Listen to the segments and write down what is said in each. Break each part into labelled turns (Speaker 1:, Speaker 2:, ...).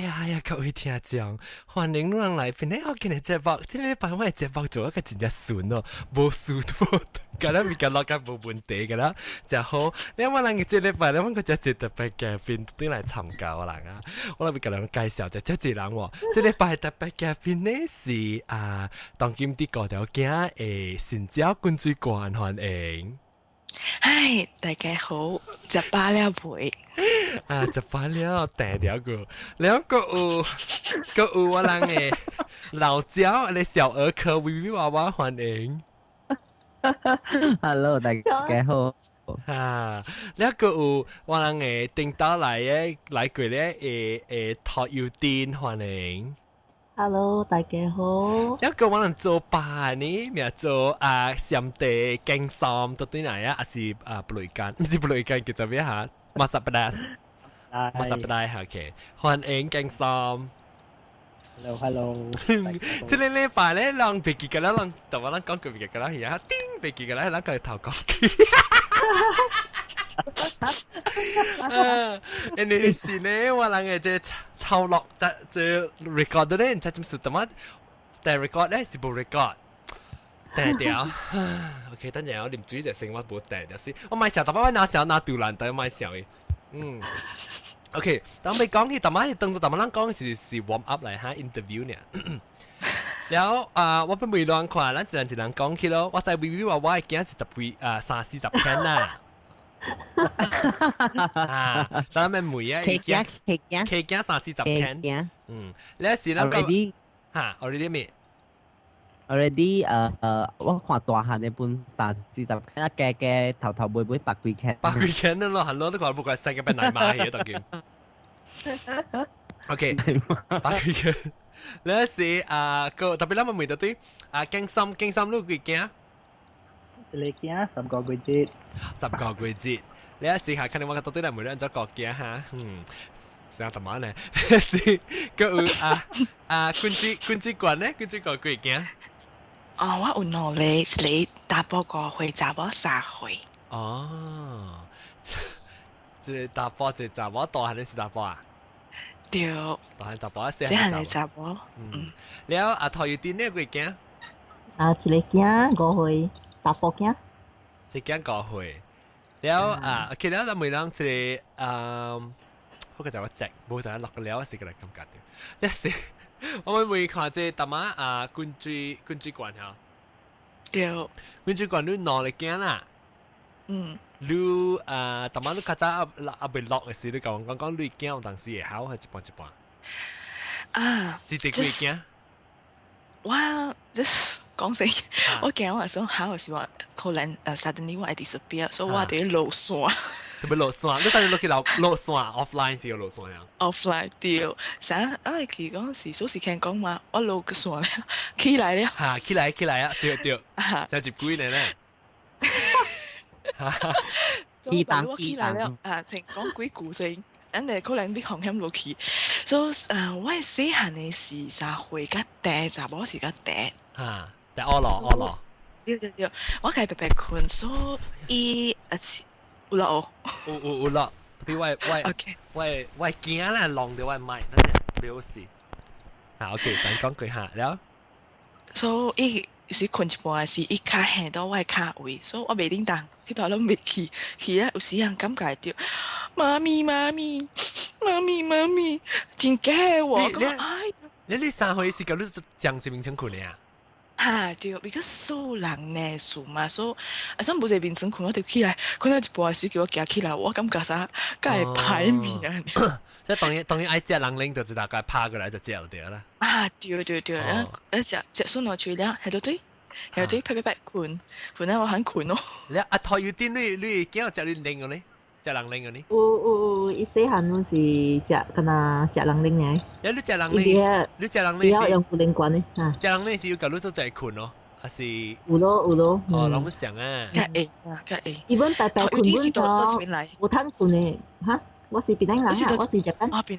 Speaker 1: 呀呀，各位聽眾，歡迎你人來邊咧！我今日節目，這禮拜我的節目做一個真正順哦，無事無，敢若物件落甲無問題㗎啦，真好。你我人這禮拜咧，我閣遮一特別嘉賓轉來參加我人啊，我來欲共人介紹一遮濟人喎。這禮拜特別嘉賓呢是啊，當今佇高條囝的新椒滾水罐，歡迎。
Speaker 2: 嗨，大家好，食飽了未？
Speaker 1: 啊，食飽了，定掉個，兩個有，閣有我人的老焦，你小兒科微微娃娃，歡迎。
Speaker 3: Hello，大家好。
Speaker 1: 哈，兩個有我人的頂島來的來過咧，托油丁，歡迎。
Speaker 4: Hello，大家好。
Speaker 1: 一個我人做爸呢，名做啊，上帝經三到對來啊，還是啊布雷間，毋是布雷間，叫做咩嚇？馬薩布達，馬薩布達，OK，歡迎經三。
Speaker 3: Hello，Hello。
Speaker 1: 這個禮拜咧，人別記個啦，人同我人講過別記個啦，而家叮別記個啦，人個頭講。啊，因為是呢，我人嘅這抄錄得這 record 咧，唔知點數，怎麼但 record 咧是無 record，定掉。OK，等陣我啉水就先，我無定就是，我買笑，特別我拿笑拿杜蘭，但買笑嘅，嗯。OK，當欲講起，淡仔是當做淡仔咱講是 warm up 來哈 interview 呢。然後啊，我欲問亂看，咱一人一人講起咯。我知微微話我的囝是十幾啊三四十天啦。啊，咱咪問啊，
Speaker 3: 契囝契囝
Speaker 1: 契囝三四十天。嗯，你是咱
Speaker 3: already
Speaker 1: 哈，already 咩
Speaker 3: ？already 我看大漢的本三四十天，加加頭頭尾尾百幾天。
Speaker 1: 百幾天咯，係咯，都看不過世界變奶媽去當今。OK，百幾天。你是啊個特別咱咪問到對啊，經心經心你幾驚？
Speaker 5: 一個囝10個月節。
Speaker 1: 10個月節，你一試下看你我到底嚟問你按怎個驚哈？嗯，啥怎麼呢？是個有啊啊，君子君子罐呢？君子罐幾驚？
Speaker 2: 哦，我有兩個，一個查埔5歲，查某3歲。
Speaker 1: 哦，這個查埔一個查某，大漢的是查埔啊？
Speaker 2: 對。
Speaker 1: 大漢查埔，細
Speaker 2: 漢的查某。
Speaker 1: 嗯。了啊，頭一陣呢幾驚？
Speaker 4: 啊，一個囝5歲，查埔囝。
Speaker 1: 一個囝5歲。了啊，其實咱每人一個啊，我個就我食，無就落個了是個來感覺到。你是我們會看這淡仔啊，滾水滾水罐吼。
Speaker 2: 對。
Speaker 1: 滾水罐你兩個囝啦。
Speaker 2: 嗯。
Speaker 1: 你啊，淡仔你較早猶未落的時，你共我講講你囝有當時會好，還一半一半。
Speaker 2: 啊。
Speaker 1: 是第幾驚？
Speaker 2: 我 just 講死，我驚我想考的時候，可能suddenly 我會 disappear，所以我佇落線。
Speaker 1: 特別落線，你等下落去落落線，offline 是有落線呀
Speaker 2: ？offline 對，啥我會記講是蘇時間講嘛，我落個線了，起來了。
Speaker 1: 哈，起來起來啊，對對，成一幾年咧。
Speaker 3: 起檔
Speaker 2: 我起來了啊，先講幾句先，人哋可能你風險落去，所以我細漢的是3歲較短，查某是較短。
Speaker 1: 哈，但餓咯餓咯。
Speaker 2: 對對對，我開白白睏，所以有咯。
Speaker 1: 有有有咯，特別我我我驚啦，弄到我麥，等陣表示。好，OK，等講句下了。
Speaker 2: 所以有時睏一半時，伊跤陷到我的跤位，所以我袂叮當，彼頭攏袂去，去啊有時人感覺著，媽咪媽咪媽咪媽咪，真假我講哎。
Speaker 1: 你3歲時，佮你講一眠床睏的啊？
Speaker 2: 哈對，because 數人呢數嘛，所以啊，算無坐眠床睏，我就起來，睏到一半時叫我行起來，我感覺啥，敢會歹物啊！
Speaker 1: 即係當然當然愛食人拎，就是大概拍過來就食就對啦。
Speaker 2: 啊，對對對，啊，食食順落去了，係到對，係對，拍拍拍，睏，睏啊，我很睏咯。
Speaker 1: 你阿頭有點你驚食你拎個呢？食人拎個呢？
Speaker 4: 有有有，伊細漢攏是食，敢若食人拎的。
Speaker 1: 你食人拎，你食人拎
Speaker 4: 是用固定罐的哈。
Speaker 1: 食人拎是有共你做一個睏咯，還是？
Speaker 4: 有咯有咯。
Speaker 1: 哦，攏要想啊。
Speaker 2: 較會啊，較會。
Speaker 4: 伊本白白睏本頭，無通睏的哈。我是檳城人啊，我是這邊。
Speaker 2: 哦，檳，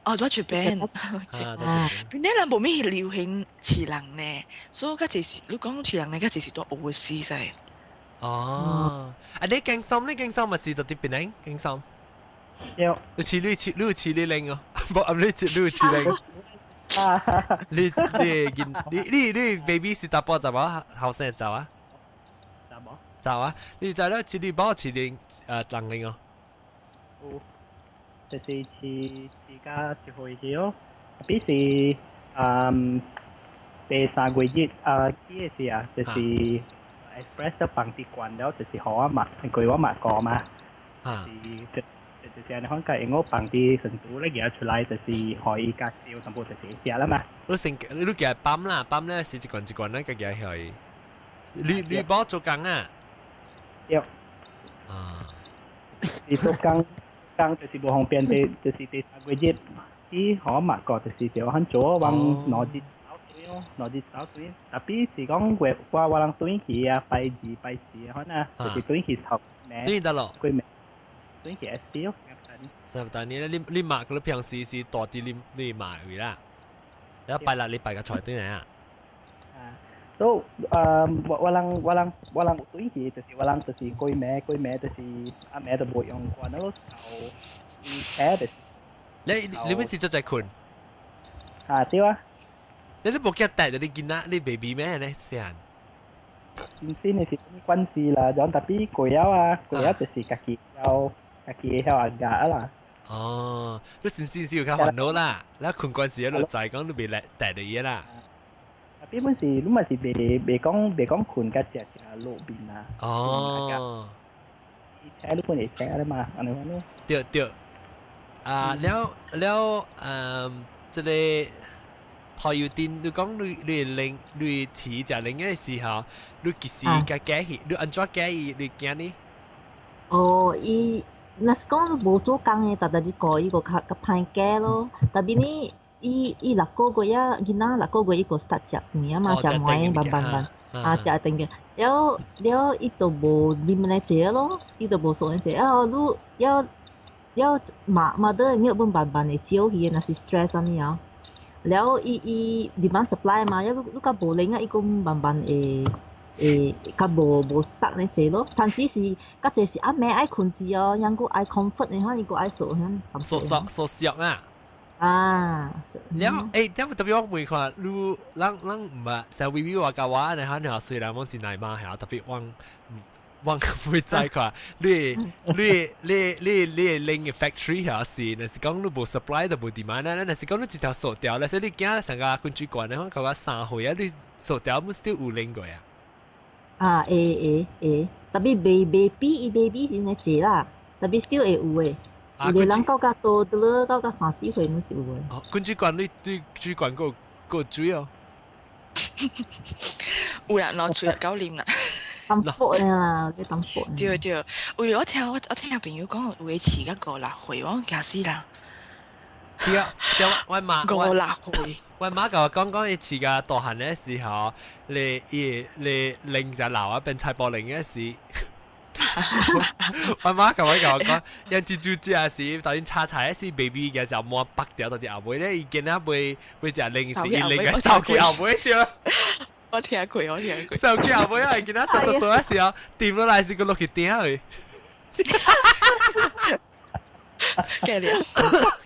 Speaker 2: 哦，在這邊。檳城人無咩流行飼人呢，所以較濟是，你講飼人呢，較濟是佇 overseas 噻。
Speaker 1: 哦，啊你經心，你經心咪是佇檳城經心。
Speaker 5: 對。
Speaker 1: 你飼你飼你有飼你拎哦。無啊，你你有飼靈？你你你你你 baby 是查埔查某後生走啊？
Speaker 5: 查某。
Speaker 1: 走啊！你知啦，飼你某飼靈人靈哦。
Speaker 5: 有，就是飼飼甲一歲去咯，比是第三個月啊，幾個時啊，就是 express 咗放啲慣了，就是予我媽，因為我媽過嘛，是就是按呢款計，我放啲成都咧夾出來，就是予伊較少，全部就是食啦嘛。
Speaker 1: 你先你夾泵啦，泵咧是一罐一罐咧，個夾去。你幫做工啊？
Speaker 5: 對。
Speaker 1: 啊。
Speaker 5: 是做工，工就是無方便的，就是第三個月，伊予我媽過，就是就肯做，往2日走轉咯，2日走轉。Tapi 是講月我我人轉去啊，拜二拜四啊，可能就是轉去頭暝。
Speaker 1: 轉得咯。
Speaker 5: 幾暝？轉去 SP 咯。
Speaker 1: 是但你你你媽佢平時是大啲你你媽位啦，然後拜六禮拜個菜對嚟啊。
Speaker 5: 啊，所以我我人我人我人轉去就是我人就是幾暝幾暝就是阿暝就無用慣咯，就車就是。
Speaker 1: 你你咩時做在困？
Speaker 5: 啊對啊。
Speaker 1: 你都冇記得你見啦，你 baby 咩咧？先。
Speaker 5: 先先你是關事啦，種 tapi 過了啊，過了就是家己曉家己會曉按壓啦。
Speaker 1: 哦，你先先是有較煩惱啦，你困關時一路在講你未來帶的嘢啦。
Speaker 5: Tapi 本是你嘛是袂袂講袂講困甲食食路邊啊。
Speaker 1: 哦。
Speaker 5: 車你本會車啦嘛，按呢款咯。
Speaker 1: 對對。啊，了了，嗯，這個拖油電，你講你你零你飼隻零嘅時候，你幾時甲改去？你按怎改伊？你驚呢？
Speaker 4: 哦，伊若是講無做工的，逐逐日過伊個較較歹改咯。Tapi 呢，伊伊六個月啊，囡仔六個月伊個 start 食飯啊嘛，食糜慢慢慢啊，食定嘅。了了，伊就無啉奶濟咯，伊就無爽奶濟。啊，你了了媽媽的milk 本慢慢會少去，若是 stress 啥物啊。了伊伊 demand supply 嘛，了你你較無奶啊，伊講慢慢會會較無無塞呢濟咯。但是是較濟是暗暝愛睏時哦，抑閣愛 comfort 的話，伊閣愛索遐。
Speaker 1: 索索索索啊！
Speaker 4: 啊！
Speaker 1: 了欸，點特別我問看，你咱咱毋捌，像微微話甲我，你可能雖然我是奶媽嚇，特別我我會知看，你你你你你拎個 factory 嚇是，若是講你無 supply 就無 demand 啦，若是講你一條數條，若是你驚成個滾主管，你講甲我3歲啊，你數條毋是有拎過啊？
Speaker 4: 啊，會會會，Tapi 袂袂比伊 baby 時呢濟啦，tapi still 會有的。有個人到較多，到了到較三四歲，攏是有的。
Speaker 1: 哦，滾主管你對主管夠夠水哦？
Speaker 2: 有啦，攞水夠啉啦。
Speaker 4: 淡薄啦，你淡薄。
Speaker 2: 對對，有我聽我我聽朋友講，有的飼甲五六歲，我驚死人。
Speaker 1: 飼啊！我媽
Speaker 2: 五六歲。
Speaker 1: 我媽共我講講，伊飼甲大漢的時候，你伊你拎只老啊變菜脯零的時。我媽共我共我講，因蜘蛛食時，頭先炒菜時，baby 嘅就摸北掉到啲後尾咧，伊見仔袂袂食零食，伊零個收去後尾對。
Speaker 2: 我聽過，我聽過。
Speaker 1: 收去後尾啊，伊見仔殺殺殺的時候，掂落來是個落去頂去。
Speaker 2: 加了，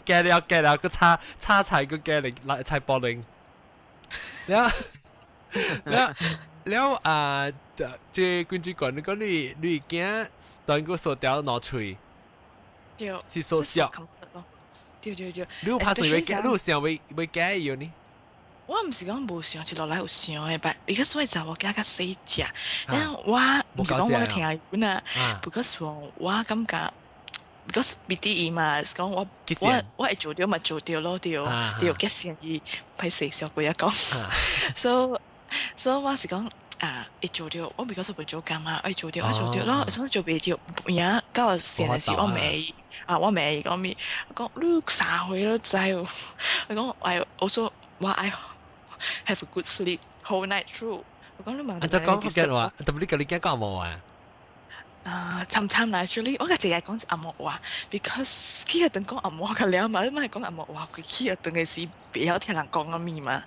Speaker 1: 加了加了，個炒炒菜個加零來菜脯零。了了了啊！這君主管你講你你驚斷個數條攞喙，
Speaker 2: 對，
Speaker 1: 是數小。
Speaker 2: 對對對。
Speaker 1: 你有拍算欲你有想欲欲改伊呢？
Speaker 2: 我毋是講無想，一落來有想的，但伊個所以就我驚較細隻，然後我毋是講我聽伊啊，because 我感覺，because BTE 嘛，是講我我我會做著嘛做著咯，對對，結線伊歹勢小鬼仔講，所以所以我是講啊，會做著，我 because 袂做工嘛，會做著，我做著咯，所以做袂著，有影到現在是我罵伊，啊，我罵伊講咩？講你3歲都知哦，我講 I also 我愛 have a good sleep whole night through。我講你問，
Speaker 1: 啊，就講福建話，特別你叫你驚講冇啊？
Speaker 2: 啊，參參啦，actually，我個淨係講紅毛話，because 去學堂講紅毛較了嘛，你莫講紅毛話，佢去學堂嘅時袂曉聽人講啥物嘛，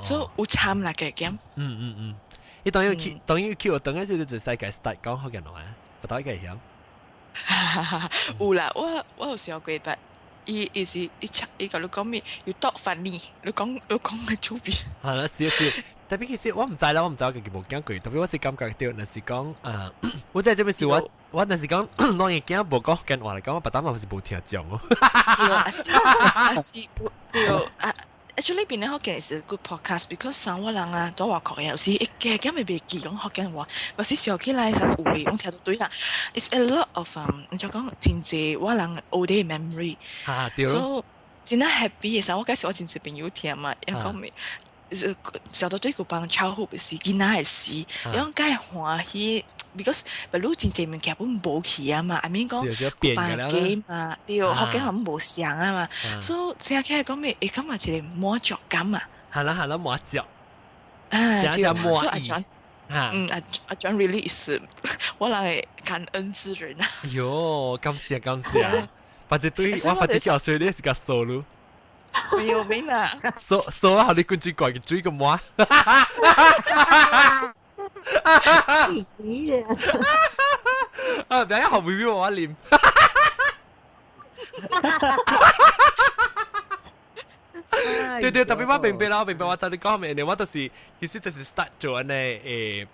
Speaker 2: 所以有參啦加減。
Speaker 1: 嗯嗯嗯，你當要去當要去學堂嗰時，你就使個 start 講福建話，不大個曉。
Speaker 2: 有啦，我我有想過，但伊伊是伊出伊共你講咩？You talk funny，你講你講嘅出邊。
Speaker 1: 係啦，是是。特別其實我毋知啦，我毋知我家己無驚過，特別我是感覺到，若是講啊，我知這邊是我我若是講，我嘅囝無講福建話來講，我別膽嘛是無聽講哦。
Speaker 2: 對啊，是啊是對啊。Actually 變咧福建是 good podcast，because 上我人啊，在外國嘅有時一驚驚咪袂記講福建話，有時想起來時有話講聽到對啦。It's a lot of 你就講真濟我人 old day memory。
Speaker 1: 嚇對。
Speaker 2: 所以真係 happy 嘅時候，我介紹我真濟朋友聽嘛，伊講咩？小到對個幫 childhood 是囡仔嘅事，伊講梗係歡喜，because 不如真濟物件本無去啊嘛，I mean 講個班機嘛，對，福建話無像啊嘛，所以聽起來講咩？會感覺一個滿足感啊。
Speaker 1: 係啦係啦，滿足。
Speaker 2: 啊，對，
Speaker 1: 所以阿
Speaker 2: John，嗯，阿阿 John really 是我人感恩之人啊。
Speaker 1: 哎喲，感謝感謝，或者對我或者叫水你是個數咯。
Speaker 2: 沒有沒啦，
Speaker 1: 數數啊！你滾水罐嘅水個滿。
Speaker 4: 咦
Speaker 1: 啊！等下後面我啉。對對，特別我明白啦，我明白我知你講咩，我就是其實就是 start 做按呢誒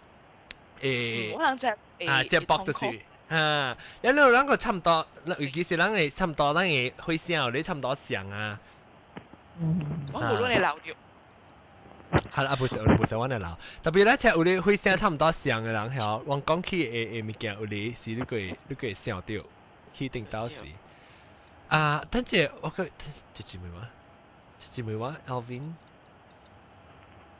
Speaker 1: 誒。
Speaker 2: 我人就
Speaker 1: 啊，接駁就是。啊，你兩個差唔多，尤其是咱個差唔多，咱個會聲你差唔多像啊。
Speaker 2: 我無論你留掉。
Speaker 1: 係啦，啊，不是，不是我嚟留。特別咧，且有啲會聲差唔多像嘅人，係我講起的的物件，有啲是你個你個會想到，去定到時。啊，等陣我個這姊妹話，這姊妹話，Alvin。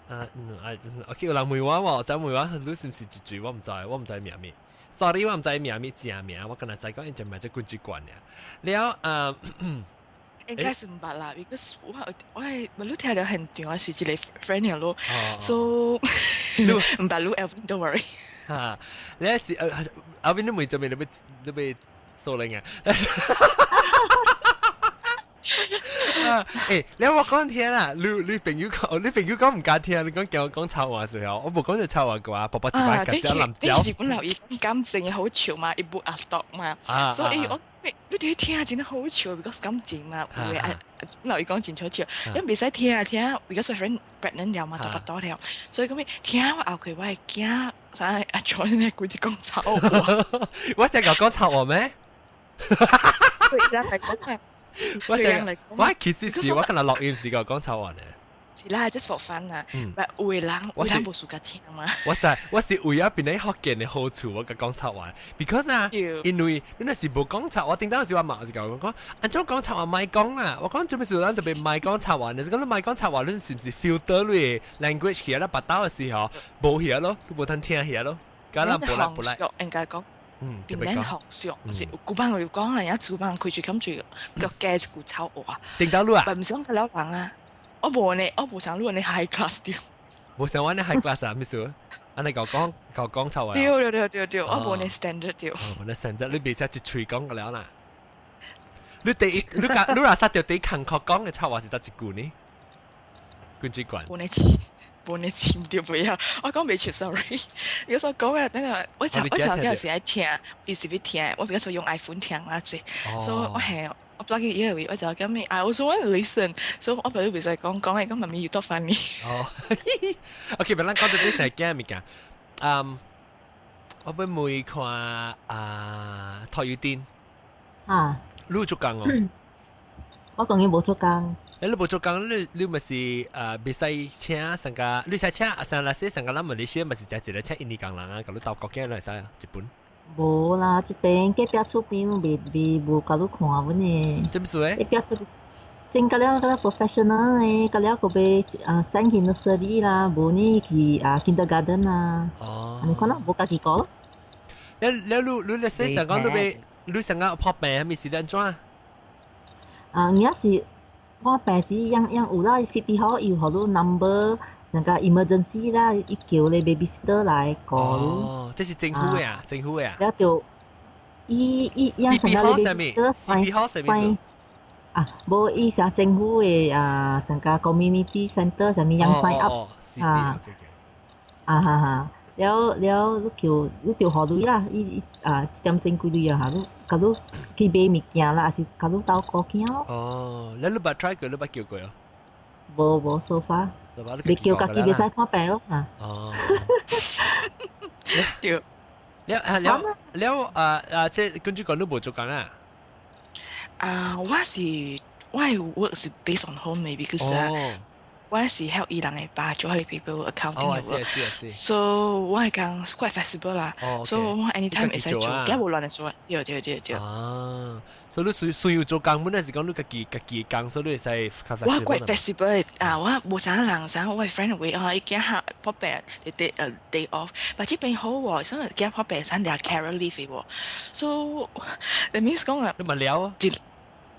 Speaker 1: 啊，嗯，啊，OK，有人問我，我就問我，你是毋是一句？我毋知，我毋知名咩。Sorry，我毋知名咩正名，我敢若知講伊就名做君主冠爾。了，啊。
Speaker 2: 應該是毋捌啦，because 我我係咪你聽到現場是一個 friend 咯，so 毋捌你 Alvin，don't worry。
Speaker 1: 嚇，你是Alvin 你問做咩？你欲你欲數零啊？欸，你我講聽啦，你你朋友講，你朋友講毋敢聽，你講叫我講臭話時候，我無講就臭話嘅話，爸爸一擺夾只藍椒。
Speaker 2: 日本留意感情好潮嘛，伊無壓毒嘛，所以我你哋聽真係好潮，because 感情嘛，有的啊，留意講真好笑，因為袂使聽啊聽，because 我 friend pregnant 了嘛，大腹肚了，所以講咩聽我後期我會驚，啥阿 John 呢規直講臭話。
Speaker 1: 我只個講臭話咩？
Speaker 2: 對，嚟講
Speaker 1: 我只我其實是我今日錄音時個講臭話呢。
Speaker 2: 是啦，just for fun 啊。但有的人有人無時間聽嘛。
Speaker 1: 我就我是為咗變你福建的好處，我講臭話。Because 啊，因為你若是無講臭，我頂當時我嘛是講講，按怎講臭話莫講啊？我講做咩事咱特別莫講臭話？你是講你莫講臭話，你是毋是 filter 你 language 起來？腹肚的時候無遐咯，你無通聽遐咯。咁咱無來無來。
Speaker 2: 應該講。嗯，變恁學上是古班我要講啦，而家主班開住咁住個加一句臭話。
Speaker 1: 頂到你啊？
Speaker 2: 唔想佢老人啊！我無呢，我無想錄你 high class 掉。
Speaker 1: 無想玩你 high class 啊？咩事？按呢講講講講臭話。
Speaker 2: 對對對對對，我無呢 standard 掉。
Speaker 1: 無呢 standard，你袂使一喙講個了啦。你第一，你講你若殺掉第一坎殼講的臭話是佗一句呢？君主管。
Speaker 2: 無呢錢，無呢錢掉不要，我講袂出 sorry。有時候講嘅，等下我就我就有時愛聽，伊是欲聽，我比較少用 iPhone 聽啦，這，所以我係。我 plug 去伊個位，我就講咩？I also want to listen，所以我朋友袂使講講嘅，講媽咪要多翻你。
Speaker 1: 哦，OK，本來講到啲成驚物件，嗯，我欲問看啊，托魚店，
Speaker 4: 啊，
Speaker 1: 你做工哦？
Speaker 4: 我當然無做工。
Speaker 1: 欸，你無做工，你你咪是袂使請上個，你使請上來說上個咱馬來西亞咪是食一個請印尼工人啊，共你鬥國家來使啊，日本。
Speaker 4: 無啦，這邊隔壁厝邊未未無共你看阮的。
Speaker 1: 怎麼說？
Speaker 4: 隔壁厝整個了個 professional 的，個了個欲啊 send 去 nursery 啦，無呢去啊 kindergarten 啦。
Speaker 1: 哦。
Speaker 4: 你看啦，無家己顧咯。
Speaker 1: 你你你你你說上講你欲你上講破病，係咪是按怎？
Speaker 4: 啊，而是我病時樣樣有啦，City Hall 有予你 number。那個 emergency 啦，伊叫你 babysitter 來顧。
Speaker 1: 哦，這是政府的啊，政府的啊。
Speaker 4: 了就伊伊樣成個 babysitter
Speaker 1: ，CP Hall 啥物？
Speaker 4: 啊，無伊啥政府的啊，成個 community center 啥物樣 sign up 啊。啊哈哈，了了，你叫你著予鐳啦，伊伊啊一點鐘幾鐳啊嚇，你共你去買物件啦，還是共你鬥顧囝咯。
Speaker 1: 哦，你捌 try 過，你捌叫過哦？
Speaker 4: 無無 so far，你叫家己袂使看病咯嚇。
Speaker 1: 哦。
Speaker 2: 對。
Speaker 1: 了啊了了啊啊！這跟住講你無做工啊？
Speaker 2: 啊，我是我的 work 是 based on home 的，because 啊，我是 help 伊人的爸做彼個 people accounting 的 work。So 我的工 quite flexible 啦。So 我 anytime 會使做，梗無亂來做。對對對對。
Speaker 1: 啊，所以你需需要做工，本來是講你家己家己工，所以你會使較
Speaker 2: flexible。我 quite flexible 啊，我無啥人，啥我的 friend 會啊，伊囝下破病，day day off，但這邊好喎，所以囝破病，咱倆 carer leave 喎。So that means 講啊，
Speaker 1: 你咪了啊？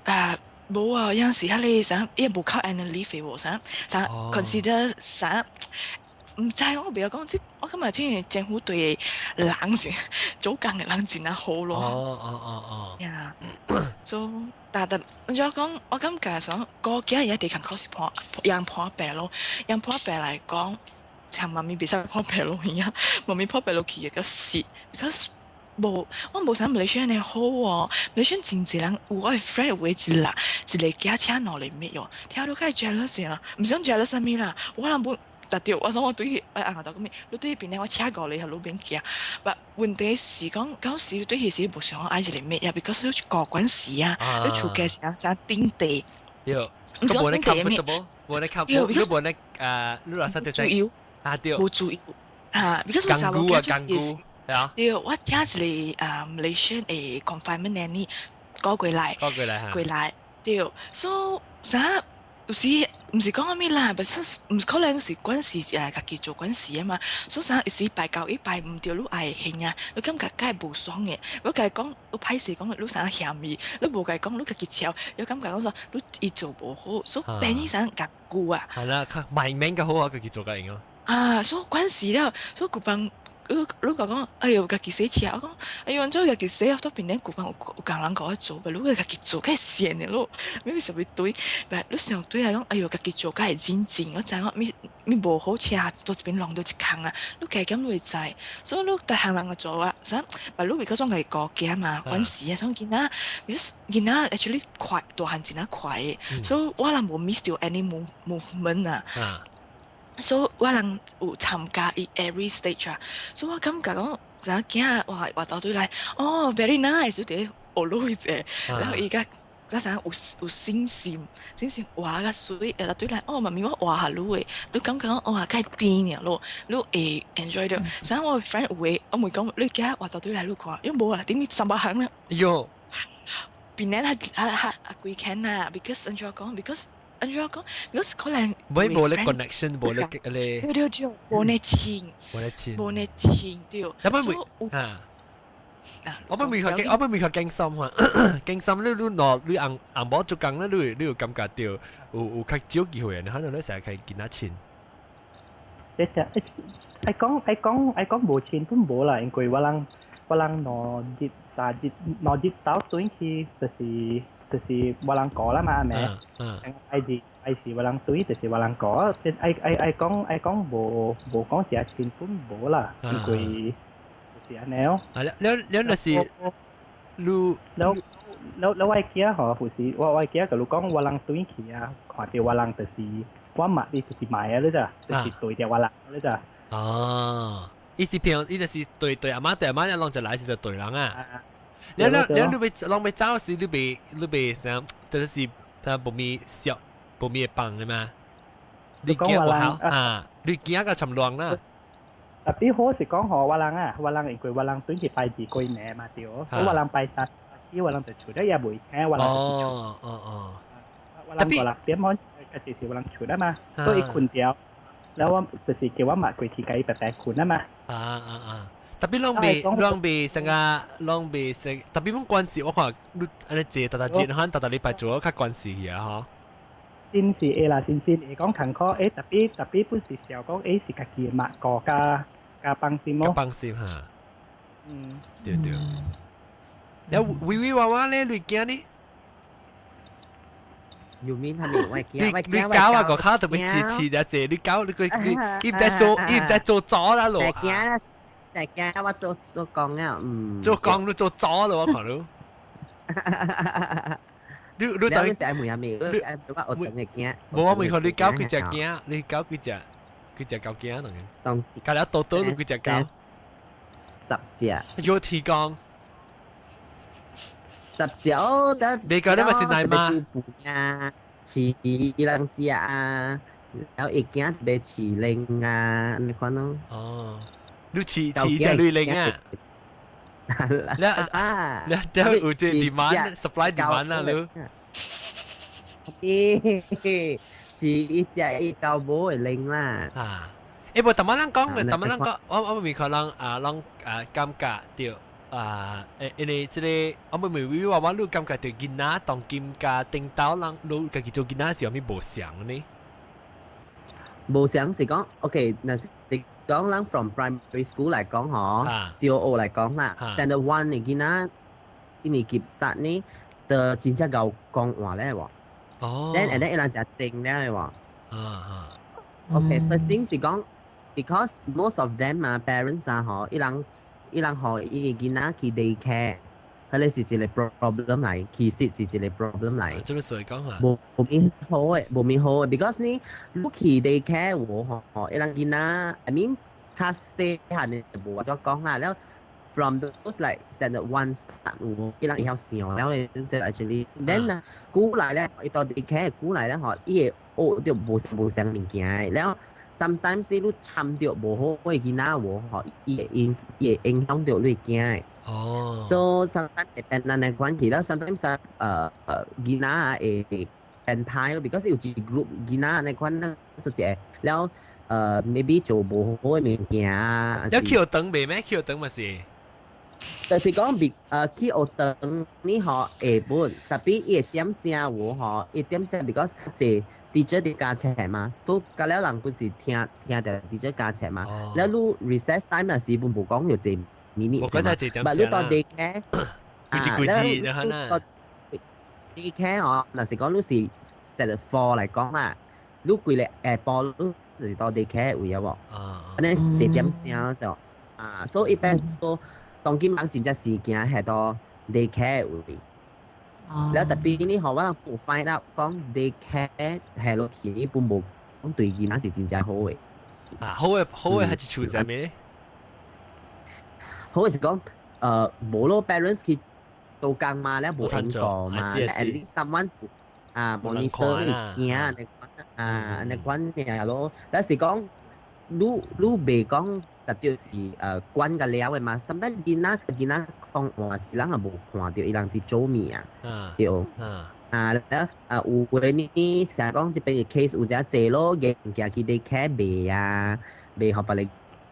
Speaker 2: 啊。無啊，有陣時彼个啥，伊無扣 annual leave 喎，啥啥 consider 啥，毋知我袂曉講，這我感覺這個政府對人是做工的人真啊好咯。
Speaker 1: 哦哦哦哦。
Speaker 2: 呀，所以但但按怎講，我感覺說，顧囝伊一直艱苦是破人破病咯，人破病來講，像媽咪袂使破病落去啊，媽咪破病落去會較死，because 無，我無啥馬來西亞呢好哦，馬來西亞真濟人有我的 friend 有一個一個囝請兩個 maid 哦，聽你較 jealous 啊，毋是講 jealous 啥物啦，我人本特對，我說我對我翁頭講咩，你對彼邊我請五個，予你免驚。但問題是講，到時對彼時無想愛一個 maid 啊，because 你顧管事啊，你厝家是啥頂地，
Speaker 1: 對，毋是無咧 comfortable，無咧 comfortable，你無咧你若實在
Speaker 2: 自由
Speaker 1: 啊對，
Speaker 2: 無自由啊，because 我查某囝就是。對，我請一個啊，Malaysian 的 confinement nanny 過過來，
Speaker 1: 過過來
Speaker 2: 過來，對，所以啥有時毋是講啥物啦，不是毋是可能是管事啊，家己做管事啊嘛，所以啥有時拜九一拜毋對，你愛還啊，你感覺梗會無爽的。我共伊講，你歹勢講你啥嫌伊，你無共伊講你家己超，你感覺講說你伊做無好，所以變伊啥共久啊。
Speaker 1: 係啦，較賣命較好啊，家己做較用啊。
Speaker 2: 啊，所以管事了，所以舊班。你你講，哎喲，家己洗車，我講，哎喲，按怎家己洗，到邊頂舊班有有工人共我做，你家己做較閒的咯，咩啥物對？但你相對來講，哎喲，家己做較會認真，我知影咪咪無好車，到一邊弄到一空啊，你加減你會知，所以你逐項人做啊，啥，但你為個種係顧囝嘛，管事啊，所以囡仔，囡仔 actually 快，大漢真啊快的，所以我人無 miss 掉 any movement 啊。所以我人有參加伊 every stage 啊，所以我感覺講，然後囝哇活到對來，哦，very nice，就佇學落一下，然後伊較較啥有有信心，信心畫較水，會對來，哦，媽咪我畫下你的，你感覺講哇較甜爾咯，你會 enjoy 到。所以我 friend 有的，我問講你囝活到對來你看，因為無啊，頂面三百行啦。
Speaker 1: 喲，
Speaker 2: 邊年較較較規間啊，because 按怎講，because 按怎講，because 可能
Speaker 1: 無無咧 connection，無咧咧，
Speaker 2: 對對對，無呢親，
Speaker 1: 無咧親，
Speaker 2: 無呢親對。
Speaker 1: 一般會啊，我本未較驚，我本未較驚心啊，驚心你你攞你紅紅某做工咧，你你有感覺到有有較少機會，你可能你成日係見得親。
Speaker 5: 你就愛講愛講愛講無親都無啦，因為我人我人兩日三日兩日走轉去就是。就是無人顧啦嘛，係咪？愛是愛是無人對，就是無人顧。愛愛愛講愛講無無講是親本無啦，因為就是按呢哦。
Speaker 1: 啊，了了了，就是你
Speaker 5: 了了了，我囝吼，有時我我囝甲你講，我人對去啊，看著我人就是我罵你就是罵啊，你咋？就是對著我人，你咋？
Speaker 1: 哦，伊是朋友，伊就是對對阿媽對阿媽，一攏就來是就對人啊。你你你你欲攏欲走時，你袂你袂啥？就是他無咪笑，無咪會放的嘛？你驚無好啊？你驚個沉亂啦？
Speaker 5: 特別好是講吼，我人啊，我人因為我人轉去拜二過年嘛對，我人拜三，我人就厝咧也袂聽，我人就
Speaker 1: 哦哦哦，
Speaker 5: 我人五六點鐘，就是我人厝啦嘛，所以睏著，然後我就是叫我媽過去共伊白白睏啊嘛。
Speaker 1: 啊啊啊！特別攏袂攏袂成個攏袂成，特別講關係，我看你按呢坐逐逐日，可能逐逐禮拜做較關係去啊吼。
Speaker 5: 真是會啦，真真會講艱苦，欸，特別特別本是想講，欸，是家己的嘛顧加加放心咯。
Speaker 1: 放心哈。
Speaker 5: 嗯。
Speaker 1: 對對。了，微微娃娃咧，你驚呢？
Speaker 3: You mean 係咪？我驚，
Speaker 1: 你搞啊個卡特別似似只隻，你搞你個你伊毋知做伊毋知做咗啦咯。
Speaker 3: 驚啦！隻囝我做做工啊，嗯。
Speaker 1: 做工你做咗咯，我看你。你等
Speaker 3: 你是愛問下咩？你愛我學堂嘅囝。
Speaker 1: 無我問佢你搞幾隻囝？你搞幾隻？幾隻狗囝兩個？
Speaker 3: 當
Speaker 1: 搞了多多你幾隻狗？
Speaker 3: 10隻。
Speaker 1: 有提供。
Speaker 3: 10隻哦，得。
Speaker 1: 你講你咪是奶媽？
Speaker 3: 啊，飼兩隻啊，然後一囝欲飼零啊，你看咯。
Speaker 1: 哦，你飼飼隻女零啊？你
Speaker 3: 啊，
Speaker 1: 你點有這 demand supply demand 啦你？
Speaker 3: 飼一隻一狗母會零啦。
Speaker 1: 啊，欸，無，逐擺人講，逐擺人講，我未可能啊，攏啊感覺著啊，欸，因為這個我未未話我你感覺著囡仔當今佮頂頭人，你家己做囡仔時有咩無相呢？
Speaker 3: 無相是講，OK，若是講咱 from primary school 來講嗬，小學來講啦，standard one 的囡仔一年級 start 呢，就真正𠢕講話咧喎。
Speaker 1: 哦。
Speaker 3: Then and then 伊人誠靜了的喎。
Speaker 1: 啊啊。
Speaker 3: OK，first thing 是講，because most of them 啊 parents 啊嗬，伊人予伊个囡仔去 daycare，彼个是一個 problem 來，其實是一個 problem 來。
Speaker 1: 做咩事講啊？
Speaker 3: 無無面好的，無面好的，because 呢，你去 daycare 有嗬，伊人囡仔，I mean 較細漢的無話怎講啦，了 from those like standard one start 有，伊人會曉想了的，這 actually，then 啊，久來咧，伊到 daycare 久來咧嗬，伊會學著無無相物件的，了 sometimes 你摻著無好的囡仔有嗬，伊會影響著你囝的。
Speaker 1: 哦。
Speaker 3: So sometimes depend 咱的關係啦，sometimes 囡仔會變歹咯，because 有一 group 囡仔那款做一個，了maybe 做無好的物件啊。
Speaker 1: 有去學堂袂咩？去學堂嘛是？
Speaker 3: 就是講別去學堂你嗬會本，特別伊會點聲有嗬，伊點聲 because 較濟 teacher 佇教冊嘛，所以教了人本是聽聽著 teacher 教冊嘛，了你 recess time 若是本無講有濟 minute
Speaker 1: 我講就係點
Speaker 3: 聲啦。你到 daycare
Speaker 1: 規字規字，然後呢
Speaker 3: ？daycare 哦，若是講你是 standard four 來講啦，你規個下晡你就是到 daycare 位啊無？
Speaker 1: 啊，
Speaker 3: 按呢濟點聲就啊，所以一般說當今人真正時間係到 daycare 位。了特別呢，予我人有 find out 講 daycare 係落去，呢本無講對囡仔是真正好的。
Speaker 1: 啊，好的好的係處在咩？
Speaker 3: 好的是講，無咯，parents 去做工嘛，了無閒顧嘛，at least someone 啊 monitor 你囝按呢款啊，按呢款爾咯。但是講，你袂講特著是管甲了的嘛，sometimes 囡仔囡仔講話是人也無看著伊人佇做物啊，對。啊，了啊有的呢，成日講這邊的 case 有誠濟咯，硬行去 daycare 賣啊，賣予別个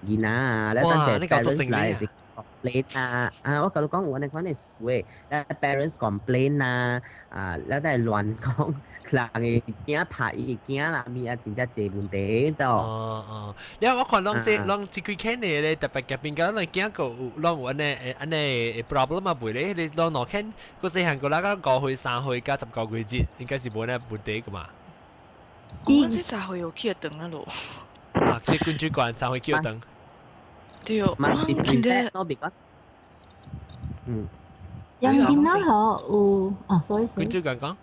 Speaker 3: 囡仔啊，了等陣 parents 來是 complain 啊，啊，我共你講有按呢款的事的，了 parents complain 啊，啊，了再亂講人的囝拍伊的囝啦，物啊，真正濟問題就。
Speaker 1: 哦哦，了我看攏這攏這幾間的咧，特別夾邊個攏囝個有攏有按呢按呢 problem 啊，袂咧，你攏兩間個細漢個那個5歲、3歲佮19個月，應該是無呢問題個嘛。
Speaker 2: 我這3歲有去學堂啊咯。
Speaker 1: 啊，這君主管3歲去學堂。
Speaker 2: 對哦，我見到。
Speaker 3: 嗯。
Speaker 4: 楊囡仔嗬有啊，sorry。
Speaker 1: 君主管講。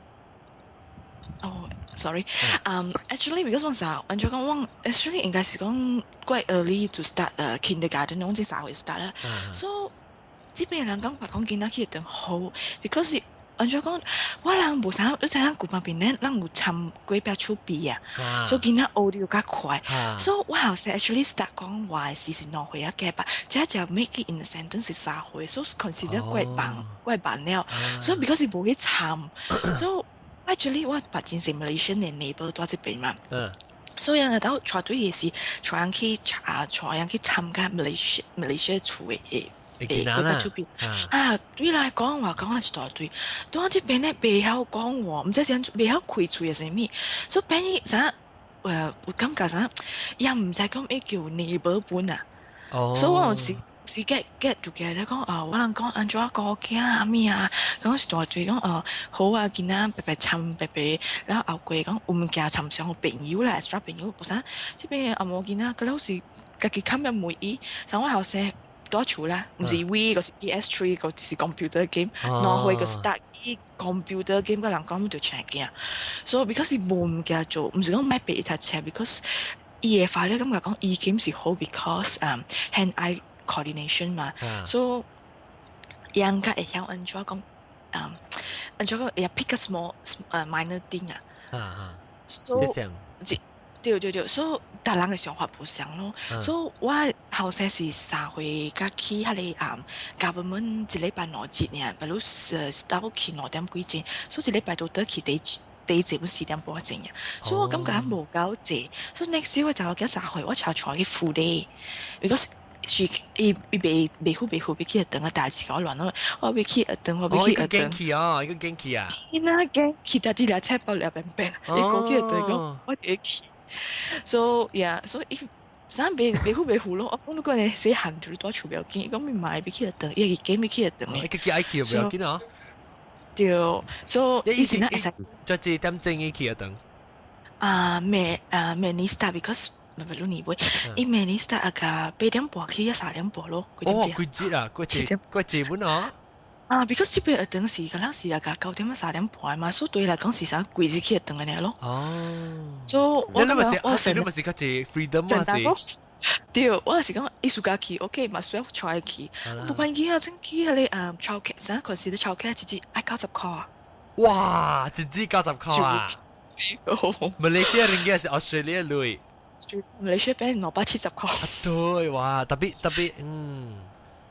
Speaker 2: 哦，sorry，actually because 我啥，按照講我 actually 應該是講 quite early to start kindergarten，我這3歲 start 啦。So 這邊人感覺講囡仔去學堂好，because 按照講，我人無啥，你知咱古巴邊咧，咱有參過壁手臂啊，所以囡仔學得較快。所以我後生 actually start 講話時是2歲啊加吧，這就 make it in a sentence 是3歲，所以 consider 怪慢怪慢了。所以 because 是無去參，所以 actually 我捌真濟 Malaysian 的 neighbor 住這邊嘛。所以人到帶隊的是帶人去啊，帶人去參加 Malaysia 厝的。欸，過壁手臂啊，對來講話講話一大堆，當我這邊咧袂曉講話，毋知是按怎袂曉開喙還是啥物，所以變伊啥有感覺啥，伊也毋知講會叫 neighbor 本啊，所以我有時時 get 就起來講啊，我人講按怎顧囝啊物啊，講一大堆講好啊，囡仔白白參白白，然後後過講有物件參上朋友啦，extra 朋友，無啥，這邊阿某囡仔，佮了是家己較免問伊，像我後生。蹛厝啦，毋是 Wii，個是 PS3，個是 computer game，2歲個 start 伊 computer game 個人講就請驚，所以 because 伊無物件做，毋是講莫俾伊讀冊，because 伊嘅 father 感覺講伊 game 是好，because hand eye coordination 嘛，所以應該會曉按怎講，按怎講會 pick a small minor thing 啊，所以對對對，所以逐人嘅想法無相咯，所以我後生是3歲才去彼個government 一禮拜2日爾，比如start 去2點幾鐘，所以一禮拜都得去第第一本4點半鐘爾，所以我感覺無夠濟，所以 next year 我就囝3歲，我才帶去 full day，because 是伊伊袂袂好袂好，欲去學堂啊，代誌共我亂咯，我欲去學堂，我欲去學堂。
Speaker 1: 伊個啊，伊個驚去啊！
Speaker 2: 天啊，驚去，但啲兩菜包兩邊邊，伊過去學堂講我會去。So yeah，所以伊啥袂袂好袂好咯。我講你講你細漢就蹛厝不要緊，伊講咪買欲去學堂，伊會驚欲去學堂。
Speaker 1: 伊家己愛去不要緊哦。
Speaker 2: 對，所以以前會使。
Speaker 1: 就幾點鐘伊去學堂？
Speaker 2: 啊，明啊明年 start because 唔係你會，伊明年 start 啊個8點半去啊3點半咯。
Speaker 1: 哦，幾節啊？幾節？幾節本哦？
Speaker 2: 啊，because 這邊學堂是個老是啊個9點啊3點半嘛，所以對伊來講是啥規日去學堂的咯。
Speaker 1: 哦。
Speaker 2: 所以我
Speaker 1: 感覺我是你咪是較濟 freedom 嘛是？
Speaker 2: 對，我是講伊暑假去，OK，嘛需要帶去。無關去啊，真去彼個childcare，啥 consider childcare 一日愛90塊啊。
Speaker 1: 哇！一日九十塊啊！馬來西亞 ringgit 是 Australia 鐳？
Speaker 2: 馬來西亞變270塊。
Speaker 1: 對，哇！特別特別，嗯。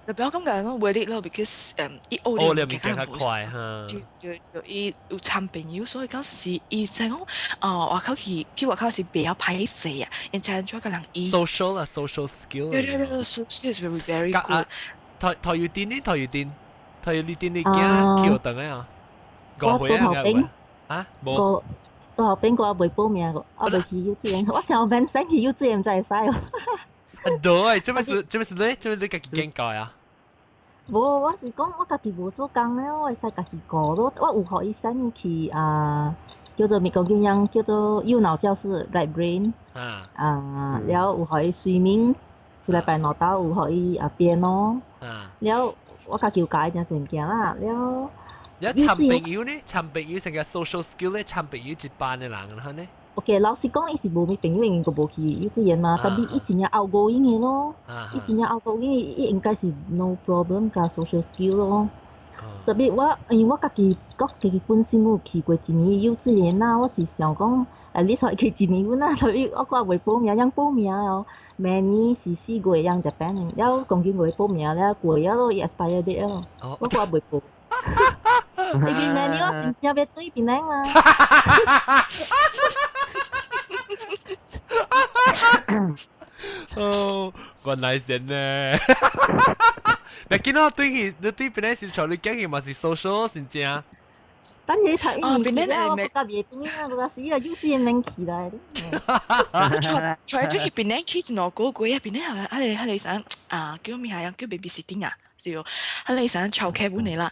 Speaker 2: 特別我感覺講 worth it 咯，because 伊學
Speaker 1: 的物件較快哈。
Speaker 2: 對對對，伊有參朋友，所以講是伊就講哦，外口去去外口是比較歹勢啊，因知按怎個人伊
Speaker 1: social 啊，social skill。
Speaker 2: 對對對，social skill is very very good。
Speaker 1: 台台有電呢？台有電，台有你電你驚去學堂啊？5歲啊，啊？無。
Speaker 4: 大學邊個未報名個，我未去幼稚園，我想免先去幼稚園才會使哦。
Speaker 1: 啊對，這麼是這麼是咧，這麼你家己研究啊？
Speaker 4: 無，我是講我家己無做工咧，我會使家己顧咯。我有予伊 send 去啊，叫做美國營養，叫做右腦教室 Right Brain。啊，了有予伊 swimming，一禮拜兩晝有予伊啊 piano。了我家己有教伊誠濟物件啦，了。
Speaker 1: 有參朋友呢？參朋友成個 social skill 咧，參朋友一班的人啦呢？
Speaker 4: OK，老實講，伊是無咩朋友，應該無去幼稚園嘛。但是伊真正 outgoing 的咯，伊真正 outgoing，伊應該是 no problem 佮 social skill 咯。特別我，因為我家己，我家己本身有去過一年幼稚園啦，我是想講，你說去一年啦，特別我看未報名，樣報名哦。明年是4月樣這邊，了講緊未報名了，過了咯，伊 expire date 咯，我看未報。你明年我真正欲轉檳榔嘛？
Speaker 1: 哦，原來是呢。但見到對去，你對檳榔是帶你講去嘛是 social 是正。
Speaker 4: 等你讀一年級了，我甲袂轉啊，無時啊幼稚園免去來。
Speaker 2: 帶帶轉去檳榔去1、2個月啊，檳榔係係係啥啊？叫咩啊？叫 babysitting 啊？對，係你想炒劇本嚟啦，